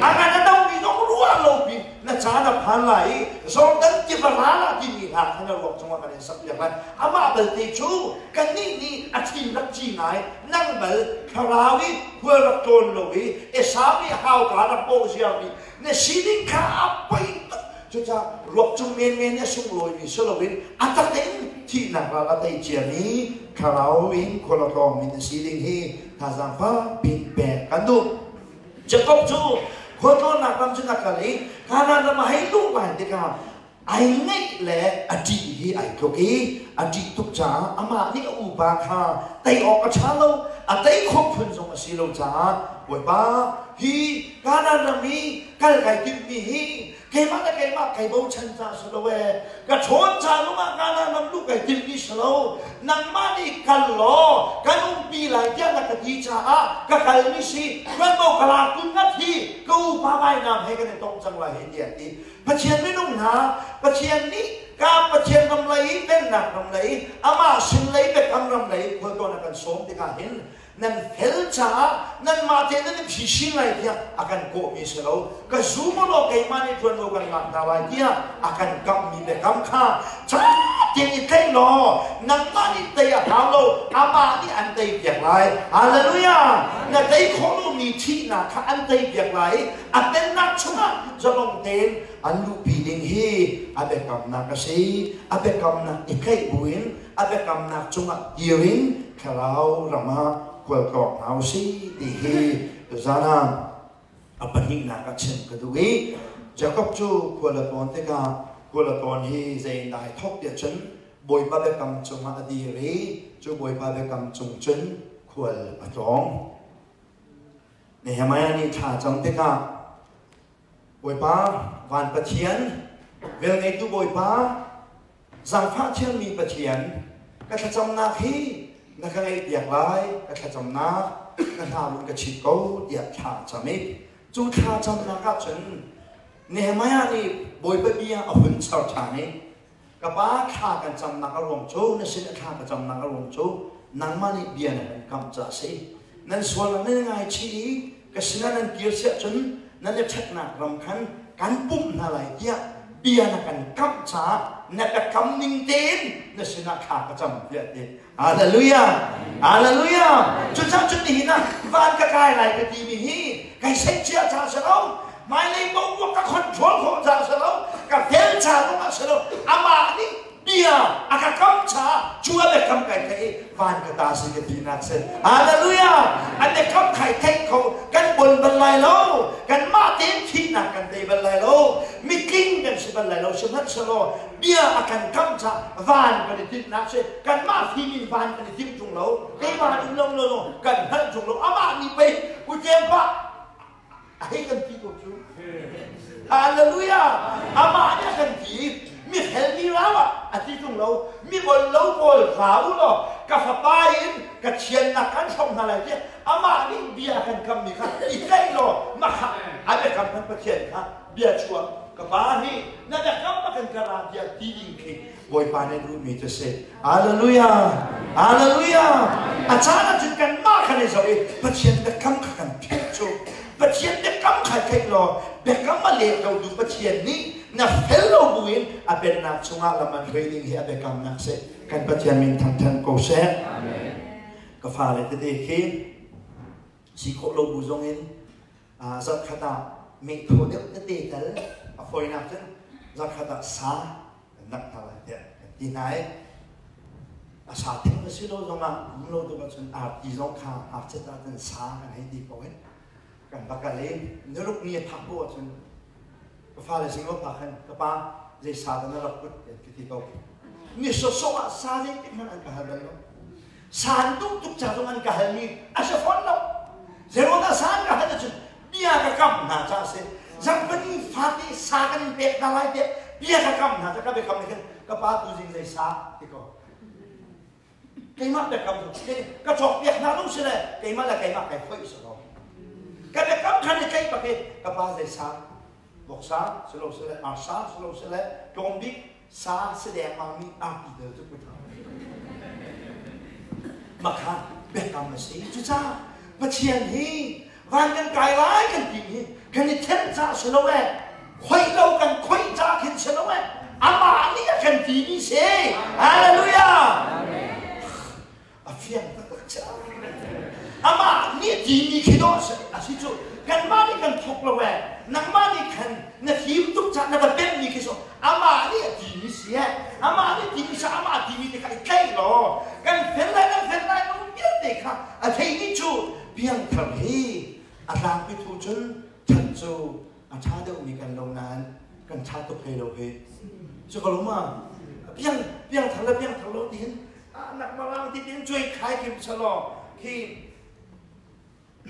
A ngan a dangmi zong ruah lo pi na caan a phan lai i Jordan tiva ral ah timi hla kha na ruak cungah kan in sak piak lai. Amah belte cu kannih nih a thin rak ci ngai, nang bal thlarau i hual rak tlawn lo i Esau nih hauka rak bawh ziarmi na sining kha a poi tuk. Cucaah ruak cung menmen i a sunglawimi si loin a tak in thihnak ral a tei ciami thlarau in khual a tlawngmi na si ding hi thazaang fakpi pek kan duh. Jakob cu khualtlawnnak ram cun a kal i Kanaan ram a hei luh lai tikah ai ngaih le a ṭih hi ai tluk i a ṭih tuk caah amah nih a upa kha tei awk a ṭha lo, a tei khawh phun zong a si lo caah Bawipa, hi Kanaan ram i kal kai timhmi hi keimah le keimah kai bochan ca si lo ee, ka ṭhawn ca lungah Kanaan ram luh kai timhmi si lo, nangmah nih kal law kan umpi lai tiah na ka ti caah ka kalmi si, tuanvo ka lak tun ngat hi ka upa vainam he kan i tong cang lai hi tiah ti. Pathian minung hna, Pathian nih ka Pathian ram lei i pennak ram lei, amah sin lei biakam ram lei khualtlawn a kan sawm tikah hin nan fel caah nanmah te nan i phisin lai tiah a kan kawhmi si lo, ka zum law keimah nih ṭuanvo kan lak hna lai tiah a kan kamhmi biakam kha ṭha tein i tlaih law nangmah nih tei a hau lo, amah nih an tei piak lai. Hallelujah! Na tei khawh lomi thihnak kha an tei piak lai i a pennak chungah zalong tein an luhpi ding hi a biakamnak a si. A biakamnak i tlaih buin a biakamnak cungah dir in thlarau ram ah khualtlawng hna u sih ti hi tuzan ah a pahnihnak ah chim ka duh i Jakob cu khual a tlawn tikah khual a tlawn hi zei in dah ai thawk tiah cun Bawipa biakam cungah a dir i cu Bawipa biakam cung cun khual a tlawng. Nehemiah nih thla cam tikah Bawipa van Pathian velngeitu Bawipa Zaangfah thiammi Pathian, ka thlacamnak hi na ka ngaihpiak lai, ka thlacamnak na hna run ka chit ko tiah thla a cam i cu thlacamnak ah cun Nehemiah nih Bawipa bia a hun char ṭhan i. Ka pa thla kan camnak a ruang cu na sin a thla ka camnak a ruang cu nangmah nih bia na kan kamh caah a si. Nan sual nan i ngaichih i ka sinah nan kir siah cun nan i ṭhatnak ram khan kan pumh hna lai tiah bia na kan kamh caah na ka kam ning tein na sinah thla ka cam tiah a ti. Hallelujah! Hallelujah! Cucaah cun nihin ah van ka kai lai ka timi hi kai seih cia ca si lo. Hmailei boruak ka control khawh ca si lo. Ka fel ca zong ah si lo. Amah nih bia a ka kam caah cu a biakam kai theih i van ka ta si ka tinak si. Hallelujah! A biakam khai theih kho kan bon bal lai lo. Kanmah tein thihnak kan tei bal lai lo. Mitling kan si bal lai lo. Sihmanhsehlaw bia a kan kam caah van kan i tinhnak si. Kanmah fim in van kan i timh ṭung lo. Keimah in lo lo kan hngalh ṭung lo. Amah nih pei utem pah a hei kan ti ko cu. Hallelujah! Amah nih a kan ti. Mi fel mi rau ah a ti ṭung lo. Mi bol lo pawl ra u law ka fapa in ka thiannak kan hrawng hna lai tiah amah nih bia a kan kammi kha i tlaih law mah kha a biakam kan Pathian kha bia chuah ka pa hi na biakam a kan kara tiah ti ding khi Bawipa nih duhmi cu si. Hallelujah! Hallelujah! A caan ah cun kanmah khan i zoh i Pathian biakam kha kan philh cu. Pathian biakam kha theih law biakam a let lo tu Pathian nih na fel lo buin a pennak chungah lam an hruai ding hi a biakamnak si. Kan Pathian min thangthan ko seh. Ka fale tete khi si khawh lo bu zong in zarhkhat ah meithaw deuh tete tal a fawinak cun zarhkhat ah sa kan nak hna lai tiah kan ti hna i a sa thing a si lo zongah um lo tuk ahcun arti zong kha arcet ah cun sa kan hei ti ko i kan va kal i niruk ni a phak ko ahcun ka fale sing pa khan ka pa zei sa dah na rak put ka ti ko ni sawsawh ah sa zeitik hmanh an ka hal bal lo. San tuk tuk ca zong an ka halmi a si fawn lo. Zeiruangah san ka hal ahcun bia ka kam hna ca a si. Zarhpini fate sa kan in pek hna lai tiah bia ka kam hna ca ka biakam nih khan ka pa tuzing zei sa ti ko. Keimah biakam cu ka cawk piak hna lo si le keimah le keimah kai khoih si lo. Ka biakam khan i tlaih bak i ka pa zei sa voksa si lo si le arsa si lo si le tlawm bik sa si dengmang mi arti del cu put makha biakam a si. Cucaah Pathian hi van kan kai lai kan ti hi kan i then ca si lo e, khoih lo kan khoih ca khin si lo e, amah nih a kan ti mi si. Hallelujah! A fiang taktak ca amah nih timi khi dawh a si cu. Kanmah nih kan thawk lo e, nangmah nih khan na fim tuk ca na va pemmi khi so amah nih a timi si e, amah nih timi si, amah timi te kha i tlaih law kan fel lai kan fel lai lo vialte kha a theimi cu piangthar hi a tlangpi thu cun that cu a ṭha deuhmi kan lo nain kan ṭha tuk hlei lo hi cu ka lo ma. Piang piangthar le piangthar lo tiin nak marang ti tin cuai khai kim salo khi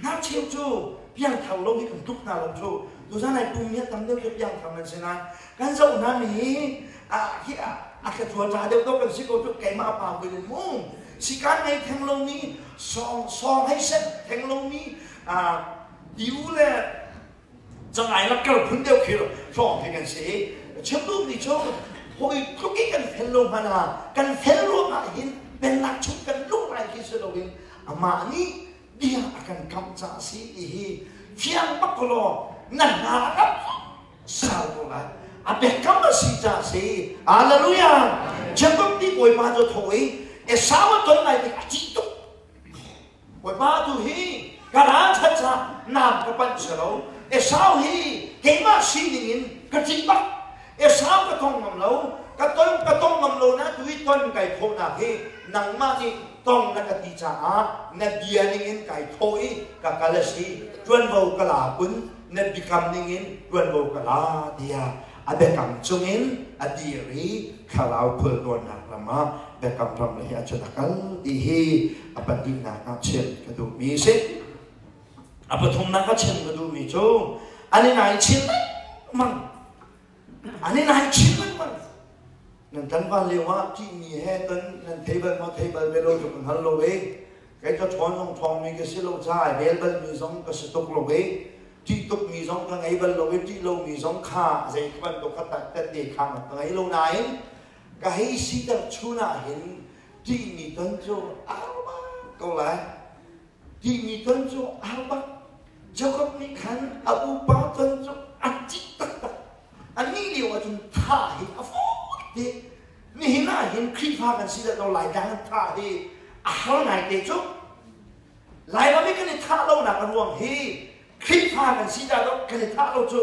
hna cheu cu piangthar lo hi kan tuk hna lo cu. Tuzan ai pum hi tam deuh cu piangthar nan si nain kan zoh hna mi hi a hi a thla cha deuh deuh kan si ko cu. Keimah pa buin mu sikan ngei theng lo mi song song hei set theng lo mi a tiu le cangai lakkar phun deuh khi hrawng khi kan si. Chim duh mi cu hoi tluk i kan fel lo hmanh ah kan fel ruangah hin pennak chung kan luh lai khi si loin amah nih bia a kan kamh ca a si ti hi fiang bak ko law na hna a kam sau ko lai. A biakam a si ca a si. Hallelujah! Jacob nih Bawipa cu tho i Esau a ton lai tik a ṭih tuk. Bawipa tu hi ka ralṭhat caah nam ka panh si lo. Esau hi keimah sining in ka ṭih bak. Esau ka tong ngam lo. Ka ton ka tong ngam lo na tu i ton kai khawhnak hi nangmah nih tong na ka ti caah na bia ning in kai thawh i ka kal a si. Ṭuanvo ka la kun na biakam ning in ṭuanvo ka la tiah a biakam cungin a dir i thlarau khulrawnnak ram ah biakam ram lei ahcun a kal ti hi a pahnihnak ah chim ka duhmi a si. A pathumnak ah chim ka duhmi cu an i nai chin lengmang. An i nai chin lengmang. Nan tlangval lio ah ṭihmi he ton nan thei bal maw, thei bal ve lo cu ka hngal lo i kei ka ṭhawn zong ṭhawngmi ka si lo caah ai bel balmi zong ka si tuk lo i ṭih tukmi zong ka ngei bal lo i ṭih lomi zong kha zei bantuk kha tette kha ka ngei lo nain. Ka hei siter chun ah hin ṭihmi ton cu a har bak ko lai. Ṭihmi ton cu a har bak. Jakob nih khan a upa ton cu a ṭih taktak. Anih lio ahcun thah hi a fawi te. Nihin ah hin Khrihfa kan si dah lo Laitlang in thah hi a har ngai te cu. Lairam i kan i thah lonak a ruang hi Khrihfa kan si dah lo kan i thah lo cu.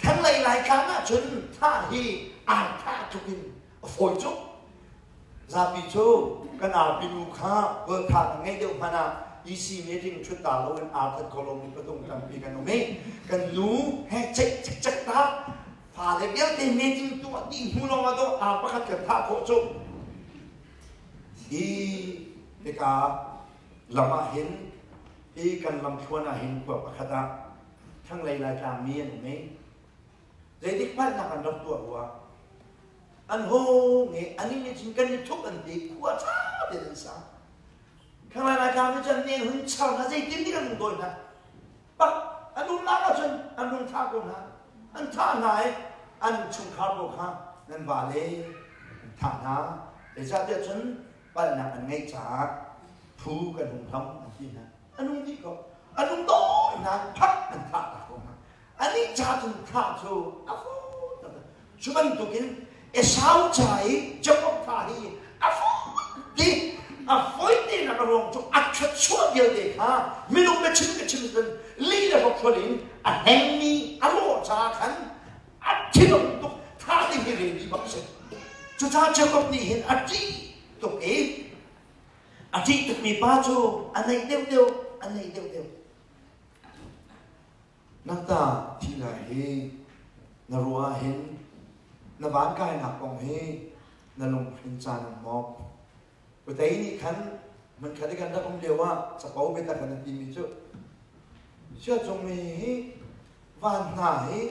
Thlanglei Laitlang ahcun thah hi aa thah tluk in a fawi cu. Zapi cu kan arpi nu kha hualtha kan ngeih deuh hmanh ah EC meeting ṭhut ta loin aa that kho lomi patung tampi kan um i kan nu he ceih cikcek ta fale vialte meeting tuah dih hnu lawng ah dawh aa pakhat kan thah khawh cu. Hi hika lam ah hin hi kan lamthluan ah hin khua pakhat ah thlanglei Laitlang mi an um i zeitik hmanhnak an rak tuah rua an hung i an nih cun kan i thup an ti khua ṭha tein an sa. Khanglai Laitlang nih cun nen hun char hna zeitin ti kan hung dawi hna pak an umnak ahcun an hung thah ko hna an thah hna i an chungkhar pawl kha nan va le an thah hna zeicahtiah cun palhnak an ngeih caah phu kan hung hlam an ti hna an hung dih ko an hung dawi hna phak an thah ta ko hna Anih ca cun thah cu a fawi taktak. Cu bantukin Esau ca i Jakob thah hi a fawi ti a fawi tinak a ruang cu a thluachuah vialte kha minung biachim biachim cun lih le hrokhrawl in a hlengmi a lawh caah khan a thinung tuk thah ding hi ready bak si. Cucaah Jakob nih hin a ṭih tuk i a ṭih tukmi pa cu a naih deuhdeuh a naih deuhdeuh. Nangta thi lai hi na ruah ahhin na van kainak kong hi na lunghrin caan um maw? Putei nih khan hmunkhat i kan rak um lio ah capo biatak an timi cu Siacung mi hi van hna hi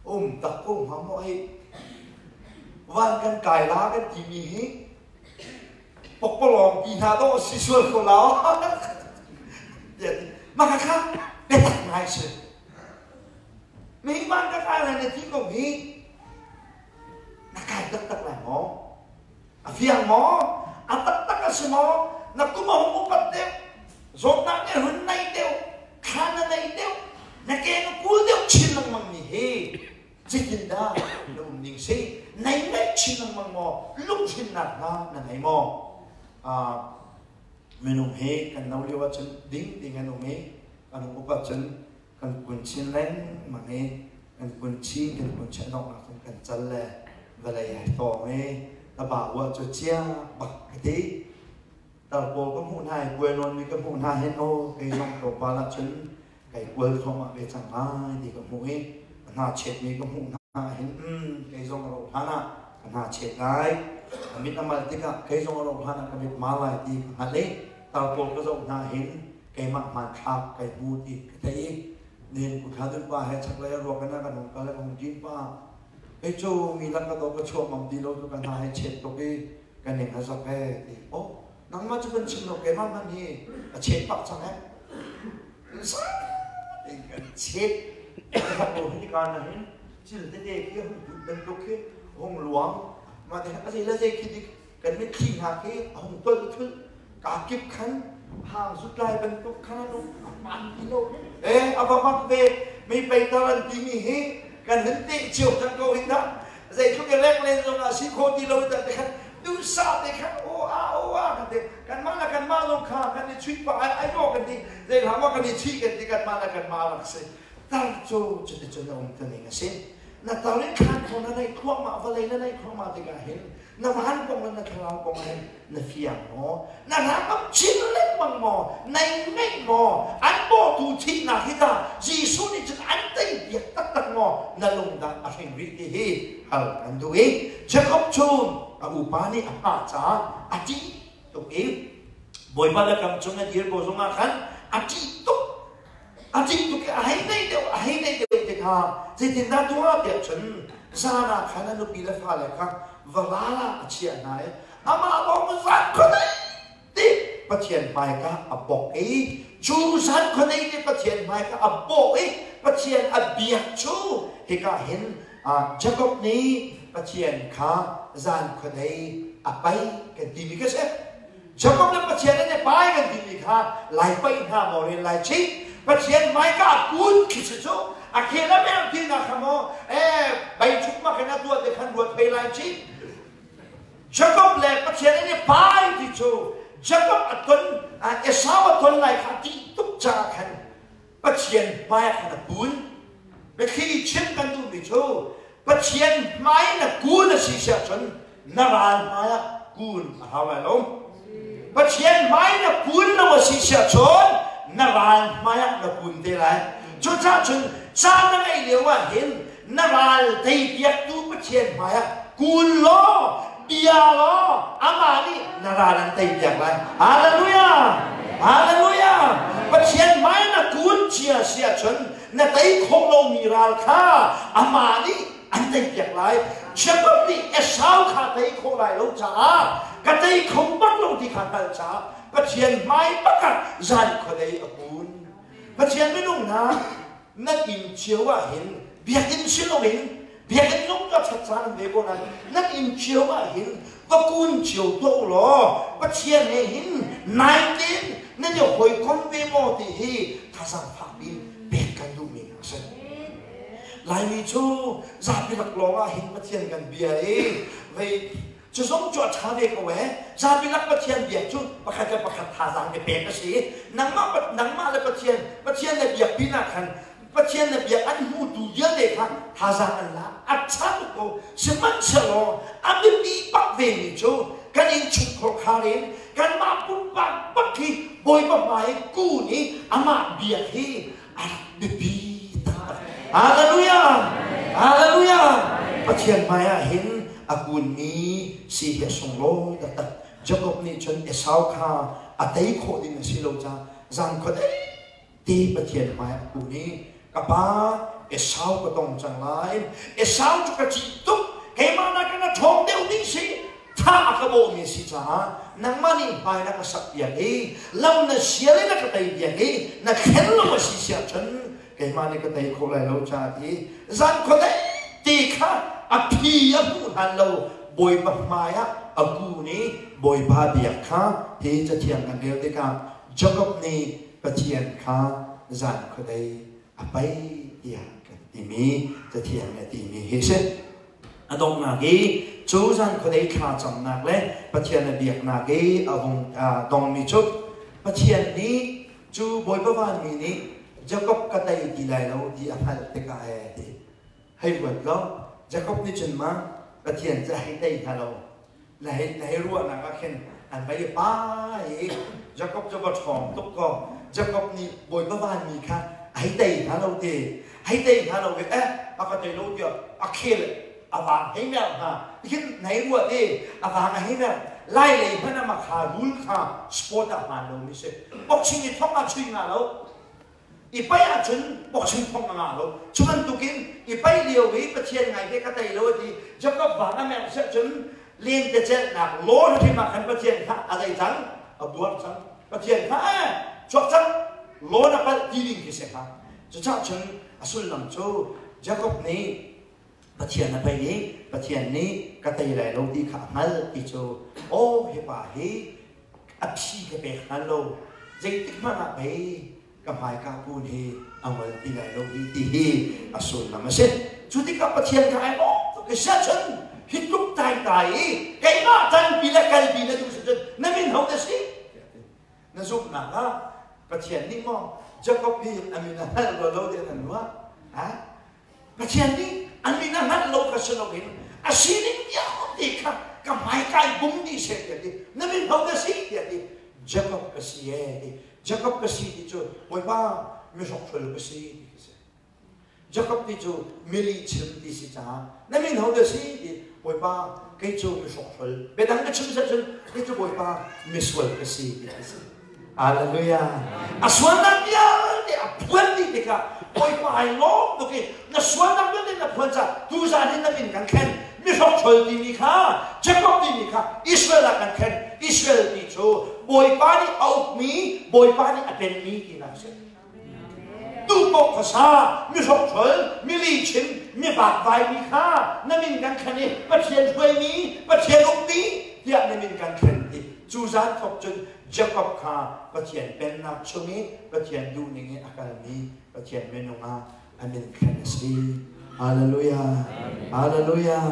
um tak ko hnga maw hi van kan kai la kan timi hi pokpalawng ti hna dawh si sual ko la mah kha biatak ngai si mi van ka kai lai na ti ko hi na kai taktak lai maw a fiang maw a taktak a si maw na kum a hung upat deuh zawtnak nih hun nei deuh thla na nei deuh na ke na kul deuh chin lengmang mi hi Zeitindah na um ning si? Nei ngaih chin lengmang maw? Lunghrinnak hna na ngei maw? Minung hi kan no lio ahcun ding ding an um i kan um upat cun kan kun chin lengmang i kan kun chin kan kun chin donghnak cun kan cal le vawlei ai tawng i taba uah cu cia bak ka ti. Tar pawl ka hmuh hna i kuai nawnmi ka hmuh hna hin aw kei zong tlawmpal ahcun kai kual thluahmah ve cang lai ti ka hmuh i ka hna chetmi ka hmuh hna hin kei zong a rauh hlan ah ka hna chet lai ka mit a mal tikah kei zong a rauh hlan ah ka mit ma lai ti ka hngalh i tar pawl ka zoh hna hin keimah hmanthlak kai hmu ti ka theih i nin kuthla dun pa he chaklei a ruak in a kan hung kal ka hung ṭin pa kei cu mi lak ka to ka chuak ngam ti lo cu ka hna he chet tuk i ka ning a zak e ti oh nangmah cu kan chim lo keimah hmanh hi a chet pah cang eh kan chet ka hi ka na hin cil tete khi hung put bantuk khi hung luang ma te a zei la zei khi dik kan mitthli hna khi a hung tol thul ka kip khan hang zut lai bantuk khan anu man ti lo e a va mak ve mi peitar an ti mi hi kan hin te cio cang ko hin dah zeitluk i reng len zong ah si kho ti lo te khan duhsah te khan o a o a kan ti kanmah le kanmah zong kha kan i chuih pah ai ai maw kan ti zei hlah maw kan i chuih kan ti kanmah le kanmah lak si tar cu cuticun a um ta ning a si na tar in thlan kho na neih thluahmah vawlei na neih thluahmah tikah hin na van kong le na thlarau kong hin na fiang maw na rangam chin lengmang maw nei ngeih maw an bawtu thihnak hi ta Jesuh nih cun an tei piak taktak maw na lung dah a hring rih ti hi hal kan duh i Jacob cu a upa nih a hngah caah a ṭih tuk i Bawipa biakam cung a dir ko zongah khan a ṭih tuk a ṭih tuk i a hei nei deuh a hei nei deuh tikah zeitindah tuah tiah cun zan ah khan a nupi le fale kha varal ah a chiah hna i amah lawng zan khuadei ti Pathian hmaika a bawk i cu zan khuadei ti Pathian hmaika a bawk i Pathian a biak cu hika hin Jakob nih Pathian kha zan khuadei a pai kan timi ka si. Jakob le Pathian an i pai kan timi kha lai pai hna maw ren lai chih. Pathian hmaika kun khi si cu a khel a mer ti na kha maw bai chuk ma khan a tuah te khan ruat phei lai chih. Jakob le Pathian an i pai ti cu Jakob a ton Esau a ton lai kha ti tuk caah khan Pathian hmai ah khan a kun. Biathli chim kan duhmi cu Pathian hmai na kun a si siah cun na ral hmai ah kun a hau lai lo. Pathian hmai na kun lo a si siah cun na ral hmai ah na kun te lai. Cucaah cun caan na ngeih lio ah hin na ral teipiaktu Pathian hmai ah kun law bia law amah nih na ral an teipiak lai. Hallelujah! Hallelujah! Pathian hmai na kun cia si ahcun na tei khawh lomi ral kha amah nih an teipiak lai. Jacob nih Esau kha tei khawh lai lo caah ka tei kho bak lo ti kha hngalh caah Pathian hmai bak ah zan khuadei a kun. Pathian minung hna nan inn cio ah hin biakinn si loin biakinn zong ka ṭhat caan an ve ko nain nan inn cio ah hin va kun cio tuah u law Pathian he hin naite nan i hawikom ve maw ti hi thazaang fakpi in pek kan duhmi a si. Laimi cu zapi laklawng ah hin Pathian kan bia i vei Cu zong cu a ṭha ve ko ee. Zapi lak Pathian biak cu pakhat le pakhat thazaang i pek a si i nangmah nangmah le Pathian, Pathian le biak pinah khan Pathian le biak an hmutu vialte kha thazaang an la. A ṭha tuk ko. Sihmanhsehlaw a biapi bak vemi cu kan innchungkhar khar in kanmah pumpak bak hi Bawipa hmai kun i amah biak hi a rak biapi taktak. Hallelujah! Hallelujah! Pathian hmai ah hin a kunmi si hi a sunglawi taktak. Jakob nih cun Esau kha a tei khawh ding a si lo caah zan khua te Pathian hmai a kun i ka pa Esau ka tong cang lai. Esau cu ka ṭih tuk. Keimah nakin a ṭhawng deuh ding si. Tha a ka bawhmi a si caah nangmah nih hmai na ka sak piak i lam na sial i na ka tei piak i na thlen lo a si siah cun keimah nih ka tei khawh lai lo caah ti zan khuadei ti kha a phi a hmuh hlan lo Bawipa hmai ah a kun i Bawipa biak kha hi cathiang kan rel tikah Jakob nih Pathian kha zan khuadei a pei tiah kan timi cathiang nih a timi hi a si. A donghnak i cu zan khuadei thla camnak le Pathian a biaknak i a hung dongmi cu Pathian nih cu Bawipa vanmi nih Jakob ka tei ti lai lo ti a hngalh tikah ee ti hei ruat law Jakob nih cun ma Pathian cu a hei tei hnga lo na hei na hei ruahnak ah khin an vai i pai i Jakob cu va ṭhawng tuk kaw Jakob nih Bawipa vanmi kha a hei tei hnga lo ti hei tei hnga lo i eh a ka tei lo tiah a khel a vang hei mer hna hin na hei ruah ti a vang a hei mer lai lei hmanh ah makha rul kha sport ah hmaan lomi si boxing i thong ah chui nga lo I paih ahcun boxing thong a ngah lo. Cu bantukin i paih lio i Pathian ngai te ka tei lo a ti. Jacob vang a merh siah cun lentecelhnak law hrim ah khan Pathian kha a zei cang? A buar cang. Pathian kha eh chuak cang. Law na palh ti ding khi si kha. Cucaah cun a sullam cu Jacob nih Pathian a pei i Pathian nih ka tei lai lo ti kha a hngalh ti cu aw hi pa hi a phi ka pek hngal lo zeitik hmanh ah pei ka hmaika kun hi a ngol ti lai lo hi ti hi a sullam a si. Cu tikah Pathian kha ai lawm tuk i siahcun hi tluk taitai i keimah tanpi le kalpi na duh si cun na min ho na si? Na zumhnak ah Pathian nih maw Jakob hi a min a hngalh rua lo tiah nan ruah? Ha? Pathian nih an min a hngalh lo kha si loin a sining vialte kha ka hmaika i bung dih seh tiah ti na min ho na si tiah ti Jacob ka si ee ti Jacob ka si ti cu Bawipa mihrokhrol ka si ti khi si Jacob ti cu mili chim ti si caah na min ho na si ti Bawipa kei cu mihrokhrol biadang ka chim seh cun kei cu Bawipa misual ka si ti khi si Hallelujah. A sualnak vialte a phuan dih tikah Bawipa ai lawm tuk i na sualnak vialte na phuan caah tuzaan hin na min kan thlen. Mihrokhrol timi kha Jacob timi kha Israel ah kan thlen. Israel ti cu Bawipa nih a ukmi, Bawipa nih a penmi tinak a si. Duhpoh khuasa, mi hrokhrol, mi lihchim, mi vakvaimi kha na min kan thlen i Pathian hruaimi, Pathian ukmi tiah na min kan thlen ti. Cu zan thawk cun Jakob kha Pathian pennak chung i Pathian duhning i a kalmi Pathian minung ah a min thlen a si. Hallelujah. Hallelujah.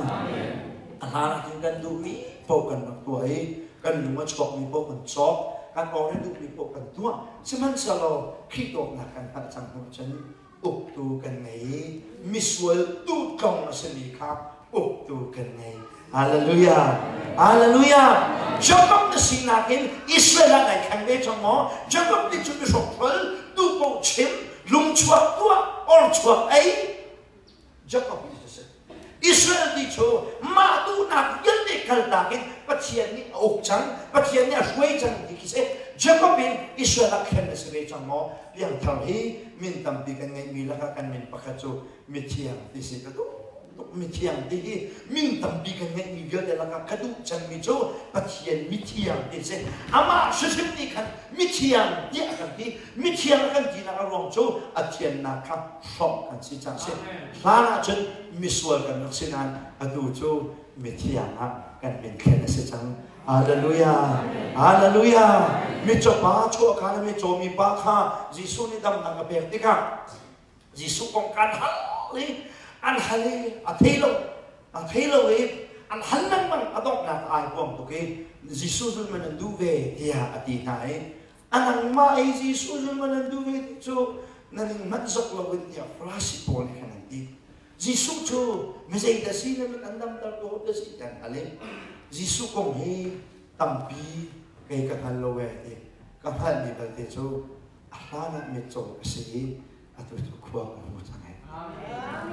A hlan ah khin kan duhmi paoh kan rak tuah i kan lung a chuakmi paoh kan cawk, kan awr i duhmi paoh kan tuah. Sihmanhsehlaw Khrih dawtnak kan hngalh cang hnu cun uktu kan ngei i misual tutlong a simi kha uktu kan ngei. Hallelujah. Hallelujah. Jacob na sinak in Israel ah nai thleng ve cang maw? Jacob nih cun mihrokhrol, duhpoh chim, lungchuak tuah, orchuak ei. Jacob nih a si. Israel ti cu mah duhnak vialte kaltak in Pathian nih a uk cang, Pathian nih a hruai cang ti khi si. Jacob in Israel ah thlen a si ve cang maw? Piangthar hi min tampi kan ngeihmi lakah kan min pakhat cu mithiang ti si ka duh tuk. Mithiang ti hi min tampi kan ngeihmi vialte lakah ka duh cemmi cu Pathian mithiang ti si. Amah hrimhrim nih khan mithiang tiah a kan ti. Mithiang a kan tinak a ruang cu a thiannak kha hrawmh kan si caah si. Hlan ah cun misual kan rak si nain atu cu mithiang ah kan min thlen a si cang. Hallelujah! Hallelujah! Mitcaw pa chuah kha le mitcaw mi pa kha Jesuh nih damnak a pek tikah Jesuh kong kan hal i an hal i a thei lo, a thei lo i an hal lengmang. A donghnak ai huam tuk i Jesuh zul man an duh ve tiah a ti hna i a nangmah i Jesuh zul man an duh ve ti cu na ning hmanh zok lo in tiah Farasi pawl nih khan an ti. Jesuh cu mi zei dah si na mit an damter tu dah si tiah an hal i Jesuh kong hi tampi kei ka hngal lo ee ti. Ka hngalhmi belte cu a hlan ah mitcaw ka si i atu cu khua ka hmu cang ee.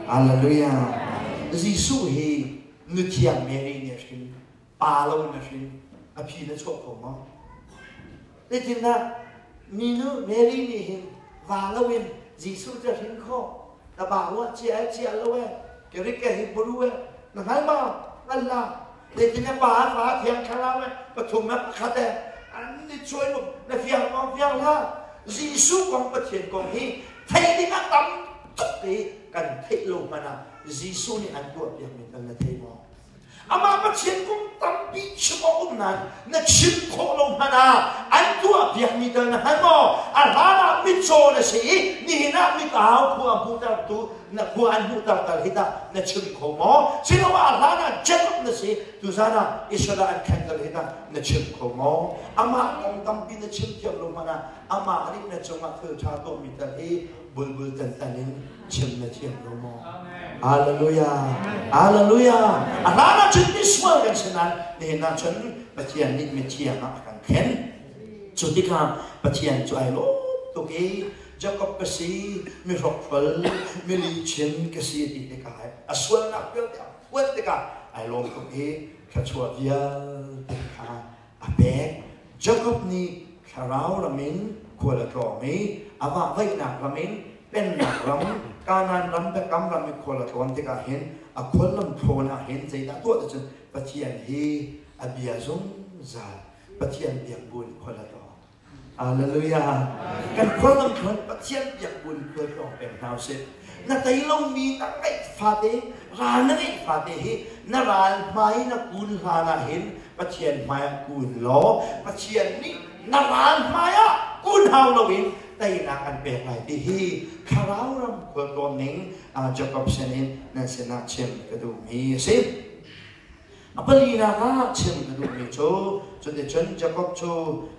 Hallelujah. Jesuh hi nuthiang Mary nih a hrin, pa lo in a hrin, a phi na chuah kho maw? Zeitindah minu Mary nih hin va lo in Jesuh cu a hrin khawh? Na ba ruah cia e cia lo e, Greek e Hebrew e, na hngal maw? Hngal la. Zeitin pa fa thiang thlarau e pathum e pakhat e an ni chuai mu na fiang maw fiang hlah. Jesuh kong Pathian kong hi theih ding ah tam tuk i kan theih lo hmanh ah Jesuh nih an tuah piak mi tal na thei maw? Amah Pathian kong tampi chim awk um nain na chim khawh lo hmanh ah an tuah piak mi tal na hngal maw? A hlan ah mitcaw na si i nihin ah mitau khua hmuhtertu na khua an hmuhter tal hi tah na chim kho maw? Sinoah a hlan ah Jacob na si, tuzan ah Israel ah an khen tal hi tah na chim kho maw? Amah kong tampi na chim thiam lo hmanh ah amah nih na cungah thil ṭha tuahmi tal hi bulbul tantan in chim na thiam lo maw? Hallelujah! Hallelujah! A hlan ah cun misual kan si nain nihin ah cun Pathian nih mithiang ah a kan khen. Cu tikah Pathian cu ai lawm tuk i Jakob ka si, mi hrokhrol, mi lihchim ka si ti tikah a sualnak vialte a phuan tikah ai lawm tuk i thluachuah vialte kha a pek. Jakob nih thlarau ram in khual a tlawng i amah vaihnak ram in pennak ram Kanaan ram biakam ram i khual a tlawn tikah hin a khuallam thlawn ah hin zeidah tuah ti cun Pathian hi a bia zungzal. Pathian biak buin khual a tlawng. Hallelujah. Kan khuallam thlawn Pathian biak buin khual tlawng peng hna usih. Na tei lomi na ngeih fate, ral na ngeih fate hi na ral hmai na kun hlan ah hin Pathian hmai ah kun law Pathian nih na ral hmai ah kun hau loin teinak an pek lai ti hi thlarau ram khualtlawn ning Jacob sin in nan sinah chim ka duhmi a si. A palinak ah chim ka duhmi cu cuticun Jakob cu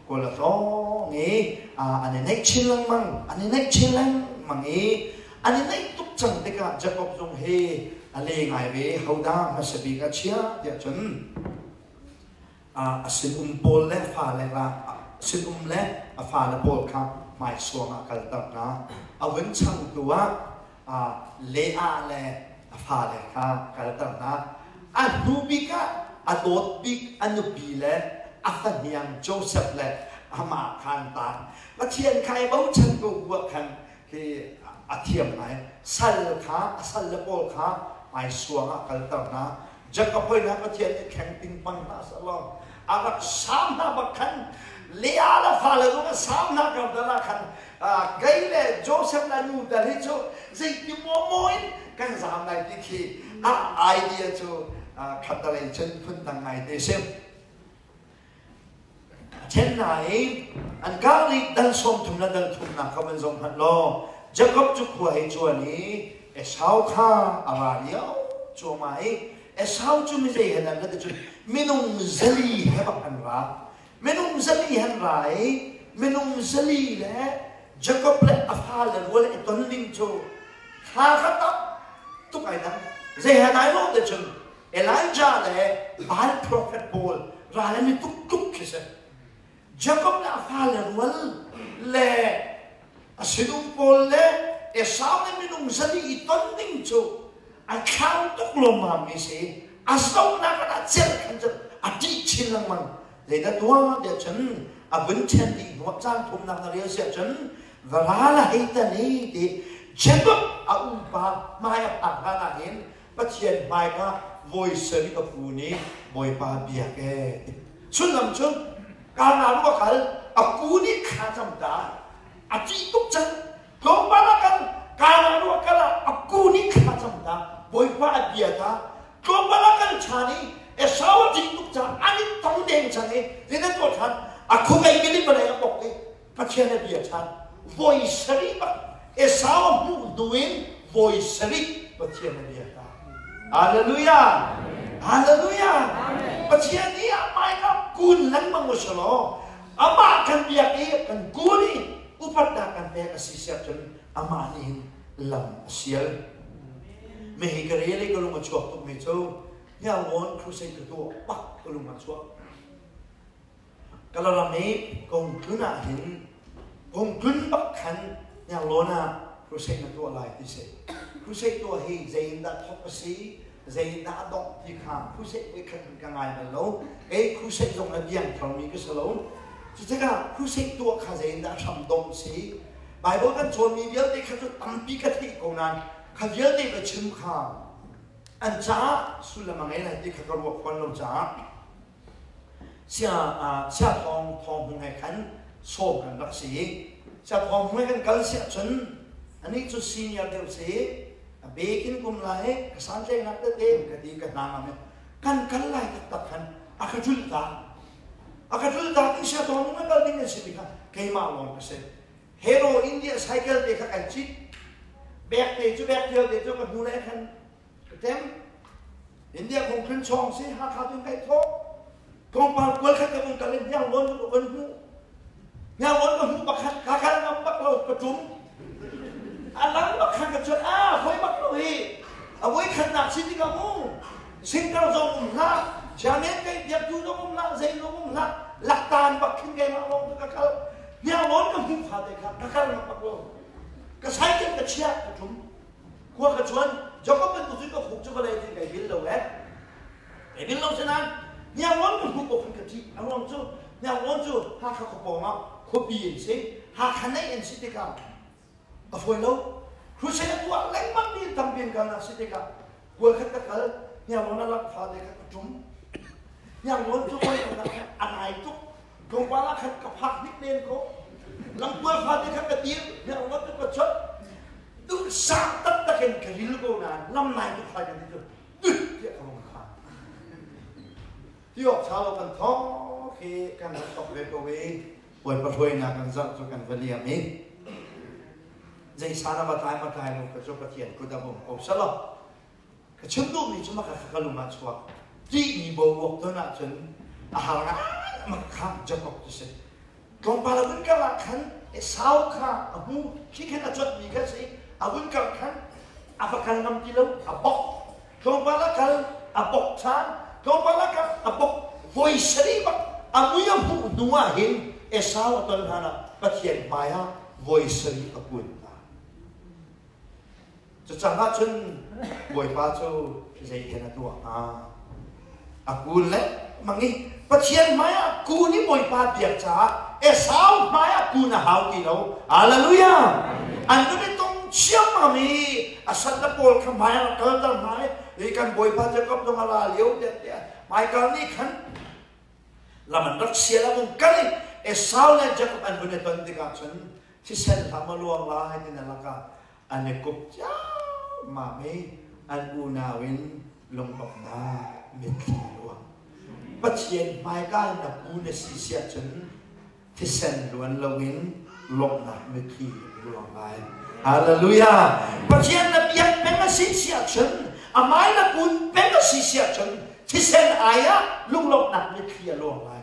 kawl a tlawng i an i naih chin lengmang, an i naih chin lengmang i an i naih tuk cang tikah Jakob zong hi a le ngai ve. Hodah hmasa bik a chiah tiah cun a sinum pawl le fale sinum le a fale pawl kha hmaisuang ah kalter hna. A vun changtu ah Leah le a fale kha kalter hna. A hnu bik ah a dawt bik a nupi le a fahniang Joseph le amah kha an taan. Pathian kha i bochan ko bu ah khan khi a thiam ngai. Sal kha a sal le pawl kha hmaisuang ah kalter hna. Jakob hoi hna Pathian nih kheng ting pang hna seh law A rak saam hna bak khan Leah le fale zong a saam hna kar dal ah khan kei le Joseph le nu dal hi cu zeiti maw in kan zaam lai ti khi a idea cu khattalei cun phundang ngai te si. A ṭhen hna i an kar nih dal 30 le dal thumnak kha van zoh hmanh law Jakob cu khua hei cuan i Esau kha a ra lio cuahmah i Esau cu mizei he nan rat cun minung 400 he bak an ra. Minung 400 han ra i minung 400 le Jakob le a fale rual i ton ding cu thla kha tam tuk ai dang. Zei he nai lo te cun Elijah le Baal prophet pawl ral an i tuk tuk khi si. Jakob le a fale rual le a sinum pawl le Esau le minung 400 i ton ding cu a thlau tuk lawmmam mi si. A zohnak ah celh khan cu a ṭih chin lengmang. Zeidah tuah tiah cun a vun ṭhen dih hnuah caan thumnak na rel siah cun va la hei tan i ti Jakob a upa hmai a phak hlan ah hin Pathian hmaika voi sarih a pu nih Bawipa biak ee ti. Sullam cu Kana ru a kal, a ku nih thla cam ta, a ṭih tuk cang. Tlawmpal a kal, Kana ru a kal ah a ku nih thla cam ta, Bawipa a bia ta. Tlawmpal a kal ṭhan i Esau a ṭih tuk caah an i tong deng cang i zeidah tuah ṭhan? A khukai milip a bok i Pathian a bia ṭhan. Voi sarih bak Esau a hmuh hnu in voi sarih Pathian a bia ta. Hallelujah! Hallelujah! Pathian nih a hmaika kun lengmang u selaw amah kan biak i kan kun i upatnak kan pek a si siah cun amah nih hin lam a sial. Mihi ka rel i ka lung a chuak tukmi cu Hniarlawn Crusade ka tuah bak ka lung a chuak. Kalaram i kongtlun ah hin kongtlun bak khan Hniarlawn ah crusade na tuah lai ti si. Crusade tuah hi zei in dah thawk a si, zei in dah a dongh ti kha crusade voikhat in ka ngai bal lo. Kei crusade zong a biang tharmi ka si lo. Cutikah crusade tuah kha zei in dah hram dongh si. Bible kan cawnmi vialte kha cu tampi ka theih ko nain kha vialte ka chim kha an caah sullam a ngei lai ti kha ka ruah fawn lo caah Sia Thawng Thawng Hmung he khan sawm kan rak si. Sia Thawng Hmung he kan kal si ahcun anih cu senior deuh si, a bekin kum lai ka santlaihnak tete ka ti ka hna ngam i kan kal lai taktak khan a ka ṭulh ta. A ka ṭulh ta ti Sia Thawng Hmung he kal ding an si ti kha keimah lawng ka si. Hero India cycle te kha kan cit. Bek te cu bek tial te cu ka hnu le khan Ka tem. India kong khin chong si Hakha tun kai thawh. Tlawmpal kual khat ka vung kal in hnianglawn ka van hmuh. Hnianglawn ka hmuh pakhat ka kal ngam bak lo ka ṭum. A lang bak khan ka chuan a hoi bak lo hi. A voi khatnak si tikah mu. Singkar zong um hlah. Chairman kai biaktu zong um hlah, zei zong um hlah. Laktan bak khin keimah lawng ka kal. Hnianglawn ka hmuh fa te kha ka kal ngam bak lo. Ka cycle ka chiah ka ṭum. Khua ka chuan Jakob bantuk cun ka khuk cu vawlei tin kai bil lo eh. Kai bil lo sinain Hniangawn ka hmuh ko khan ka ṭih. A ruang cu Hniangawn cu Hakha khuapawng ah khuapi an si. Hakha nei an si tikah a fawi lo. Crusade a tuah lengmang mi tampi an kalnak si tikah kual khat ka kal Hniangawn a lak fate kha ka ṭum. Hniangawn cu voi khat a nai tuk. Tlawmpal ah khan ka phak hnik len ko. Lamkual fate khan ka dir. Hniangawn cu ka chawnh. Duhsah taktak in ka ril ko nain lam nai tuk fai kan ti cu dut tiah ka rung khan. Ti awk ṭha lo kan thawk hi kan rak tok ve ko i Bawipa hruainak kan zarh cu kan va liam i zei san a va tlai ma tlai lo ka cu Pathian kut a um ko selaw ka chim duhmi cu maka ka lung ah chuak tihmi boruak ton ahcun a har ngai mak kha Jakob cu si Tlawmpal a vun kal ah khan Esau kha a hmu khi khan a cuanhmi kha si a vun kal khan a va kal ngam ti lo a bok tlawmpal a kal a bok ṭhan tlawmpal a kal a bok voi sarih bak a mui a hmuh hnu ah hin Esau a ton hlan ah Pathian hmai ah voi sarih a kun ta Cucang ahcun Bawipa cu zeitin a tuah hnga? A kun le mang i Pathian hmaiah kun i Bawipa biak caah Esau hmaiah kun a hau ti lo. Hallelujah! An kan i tong chiammam i a sal le pawl kha hmai ah kalter hna i kan Bawipa Jacob zong a ra lio tiah tiah Michael nih khan. Lam an rak sial a vung kal i Esau le Jakob an vun i ton tikah cun thisen hlam a luang lai ti na lakah an i kup ciammam i an unau in lunglawmhnak mitthli luang. Pathian hmaika in na pu na si siah cun thisen luan loin lawmhnak mitthli luang lai. Hallelujah! Pathian na biak peng a si siah cun amai na kun peng a si siah cun thisen ai ah lunglawmhnak mitthli a luang lai.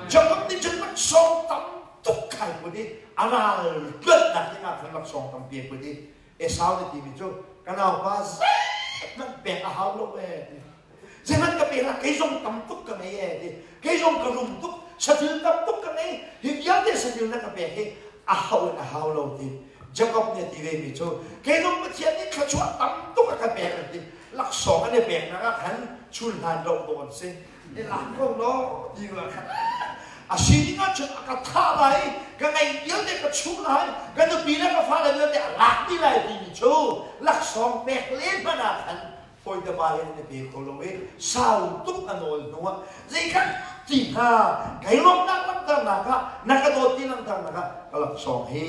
Jakob nih cun laksawng tam tuk khai put i a ral tluanhnak dingah khan laksawng tampi a put i Esau nih timi cu ka naupa zeihmanh pek a hau lo ee ti. Zeihmanh ka pe hlah kei zong tam tuk ka ngei ee ti. Kei zong ka rum tuk satil tam tuk ka ngei hi vialte satil na ka pek hi a hau in a hau lo ti. Jakob nih a ti ve mi cu kei zong Pathian nih thluachuah tam tuk a ka pek an ti. Laksawng an i peknak ah khan chul hlan lo dawh an si. I lak ko law ti ah khan a sining ah cun a ka thah lai ka ngeih vialte ka chuh lai ka nupi le ka fale vialte a lak dih lai timi cu laksawng pek len hmanh ah khan hawi daba in na pe kho lo i sau tuk a nawl hnu ah zei kan ti hnga kai lawmhnak langhternak ah na ka dawt ti langhternak ah ka laksawng hi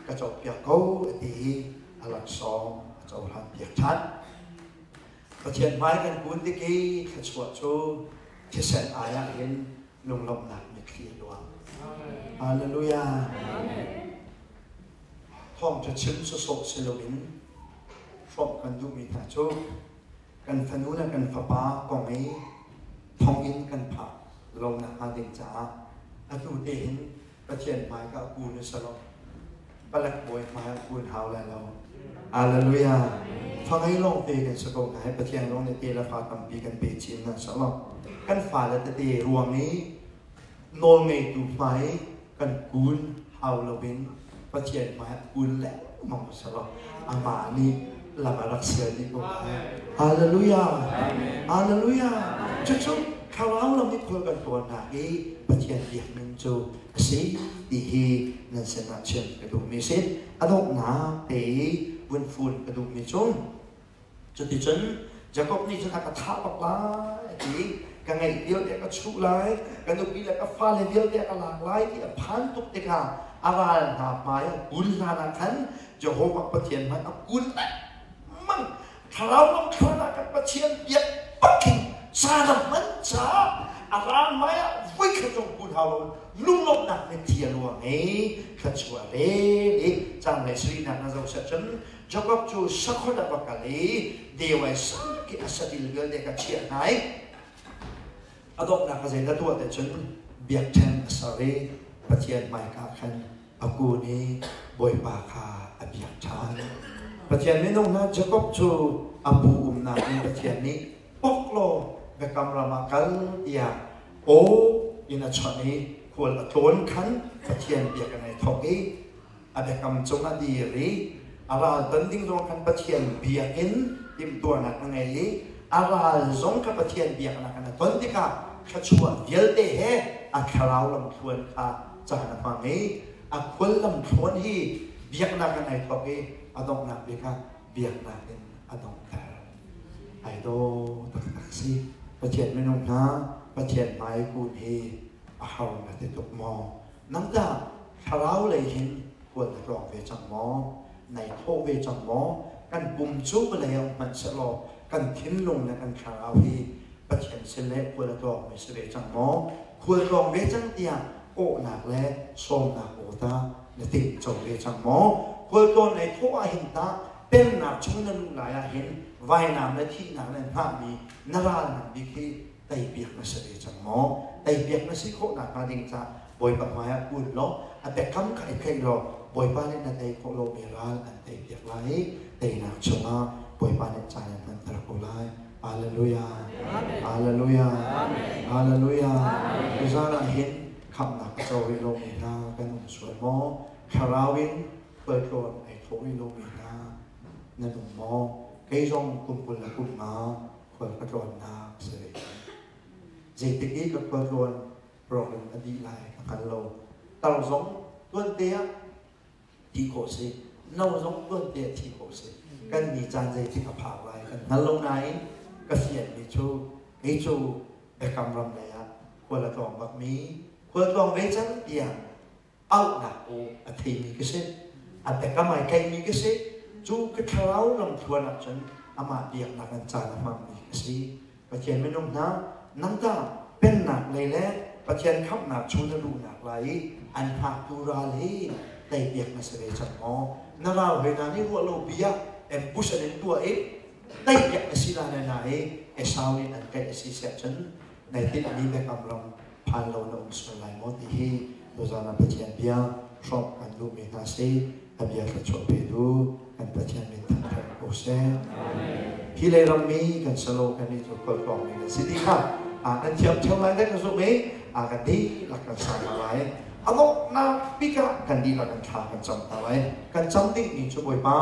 ka copiak ko a ti i a laksawng a cohlan piak ṭhan. Pathian hmai kan kun tik i thluachuah cu thisen ai ah hin lunglawmhnak mitthli a luang. Hallelujah. Thawngṭha chim sawsawh si loin hrawmh kan duhmi hna cu kan fanu le kan fapa kong i thonginn kan phak lo nakhnga ding caah atu te hin Pathian hmai ka kun u selaw palek bawi hmai ah kun hau lai lo. Hallelujah. Fa ngei lawng te kan si ko hna hi Pathian lawng nih te le fa tampi kan pe chin hna selaw kan fale tete ruang i nawlngeitu hmai kan kun hau loin Pathian hmai ah kun lengmang selaw amah nih lam a rak sial dih ko lai. Hallelujah. Hallelujah. Cucu thlarau lam i khual kan tuannak i Pathian biakning cu a si ti hi nan sinah chim ka duhmi a si. A donghnak te i vun fun ka duhmi cu cuticun Jakob nih cun a ka thah bak lai a ti. Ka ngeih vialte a ka chuh lai, ka nupi le ka fale vialte a ka lak lai ti a phan tuk tikah a ral hna hmai ah kul hlan ah khan Jehovah Pathian hmanh a kul lengmang. Thlarau lam thluan ah kan Pathian biak bakin caan a hman caah a ral hmai ah voikhat zong kun hau lo lunglawmhnak mitthli a luang i thluachuah rel i cang le sarihnak na zoh set cun Jakob cu sakhon a va kal i dewai sak i a satil vialte ka chiah hna i a donghnak a zei na tuah te cun biakṭheng a ser i Pathian hmaika khan a kun i Bawipa kha a biak ṭhan. Pathian minung hna Jakob cu a pu umnak in Pathian nih pok law biakam ram ah kal tiah aw in a chawnh i khual a tlawn khan Pathian biak an ai thawk i a biakam cung a dir i a ral ton ding zong khan Pathian biakinn timhtuahnak a ngei i a ral zong kha Pathian biaknak in a ton tikah thluachuah vialte he a thlarau lamthluan kha caan a hmang i a khual lamthluan hi biaknak in ai thawk i a donghnak bik ah biaknak in a donghter. Ai daw taktak si. Pathian minung hna Pathian hmai kun hi a har na ti tuk maw? Nang tah thlarau lei hin khual na tlawng ve cang maw? Nai thawh ve cang maw? Kan pum cu vawlei ah hmanh sehlaw kan thinlung le kan thlarau hi Pathian sin le khual a tlawngmi si ve cang maw? Khual tlawng ve cang tiah kawhnak le sawmnak aw tah na timh co ve cang maw? Khual tlawn lei thawh ah hin tah pennak chung na luh lai ah hin vainam le thihnak le hngahmi na ral ngan bik hi teipiak na si ve cang maw? Teipiak na si khawh nakhnga ding caah Bawipa hmaiah kun law a biakam kha i theih law Bawipa nih na tei khawh lomi ral an teipiak lai i teinak chungah Bawipa nih caan an hmanter ko lai. Hallelujah. Hallelujah. Hallelujah. Tuzaan ah hin khamhnak a co rih lomi hna kan um sual maw? Thlarau in khualtlawn ai thawh rih lomi hna nan um maw? Kei zong kum 20 le kum nga khual ka tlawnnak si ve. Zeitik i ka khualtlawn program a dih lai ka hngal lo. Tar zong tuante ah ti khawh si, no zong tuante ah thi khawh si. Kan ni caan zeitik a phak lai kan hngal lo nain ka fianmi cu kei cu biakam ram lei ah khual Khual a tlawng bakmi, khual tlawng ve cang tiah auhnak aw a theimi ka si. A biakam ai tlaihmi ka si. Cu ka thlarau lamthluan ahcun amah biaknak in caan a hmangmi ka si. Pathian minung hna, nang tah pennak lei le Pathian khamhnak chung na luhnak lai i an hngaktu ral hi teipiak na si ve cang maw? Na ral hoi hna nih ruah lo pi ah ambush an in tuah i teipiak na si la na na i Esau nih an kaih a si siah cun nai tinhmi biakam ram phan lo na um sual lai maw ti hi tuzaan ah Pathian bia hrawmh kan duhmi hna si. A bia thluachuah petu kan Pathian min thangṭhat ko seh. Hi lei rammi kan salo kan nih cu khualtlawngmi kan si ti kha kan thiam ṭheo lai dek ka zumh i kan dihlak kan sa hna lai. A donghnak bik ah kan dihlak kan thla kan cam hna lai. Kan cam dingmi cu Bawipa,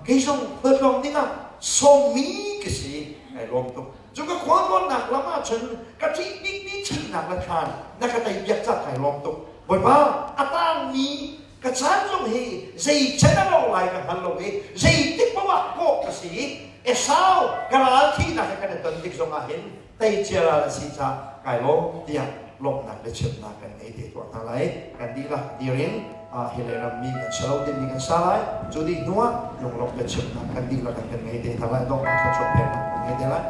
kei zong khualtlawng dingah sawmmi ka si, kai lawm tuk. Cu ka khualtlawnnak lam ah cun ka ṭih bikmi thihnak le thlan na ka tei piak cah kai lawm tuk. Bawipa, a tangmi ka caan zong hi zei can a rau lai ka hngal lo i zeitik paoh ah kawh ka si i Esau ka ral thihnak he kan i ton tik zong ah hin tei cia ral a si caah kai lawm tiah lawmhnak le chimnak kan ngei te tuah hna lai. Kan dihlak dir in hi lei rammi kan si lo timi kan sa lai. Cu dih hnuah lunglawmh le chimnak kan dihlak in kan ngei te hna lai. Donghnak thluachuah peknak kan ngei te lai.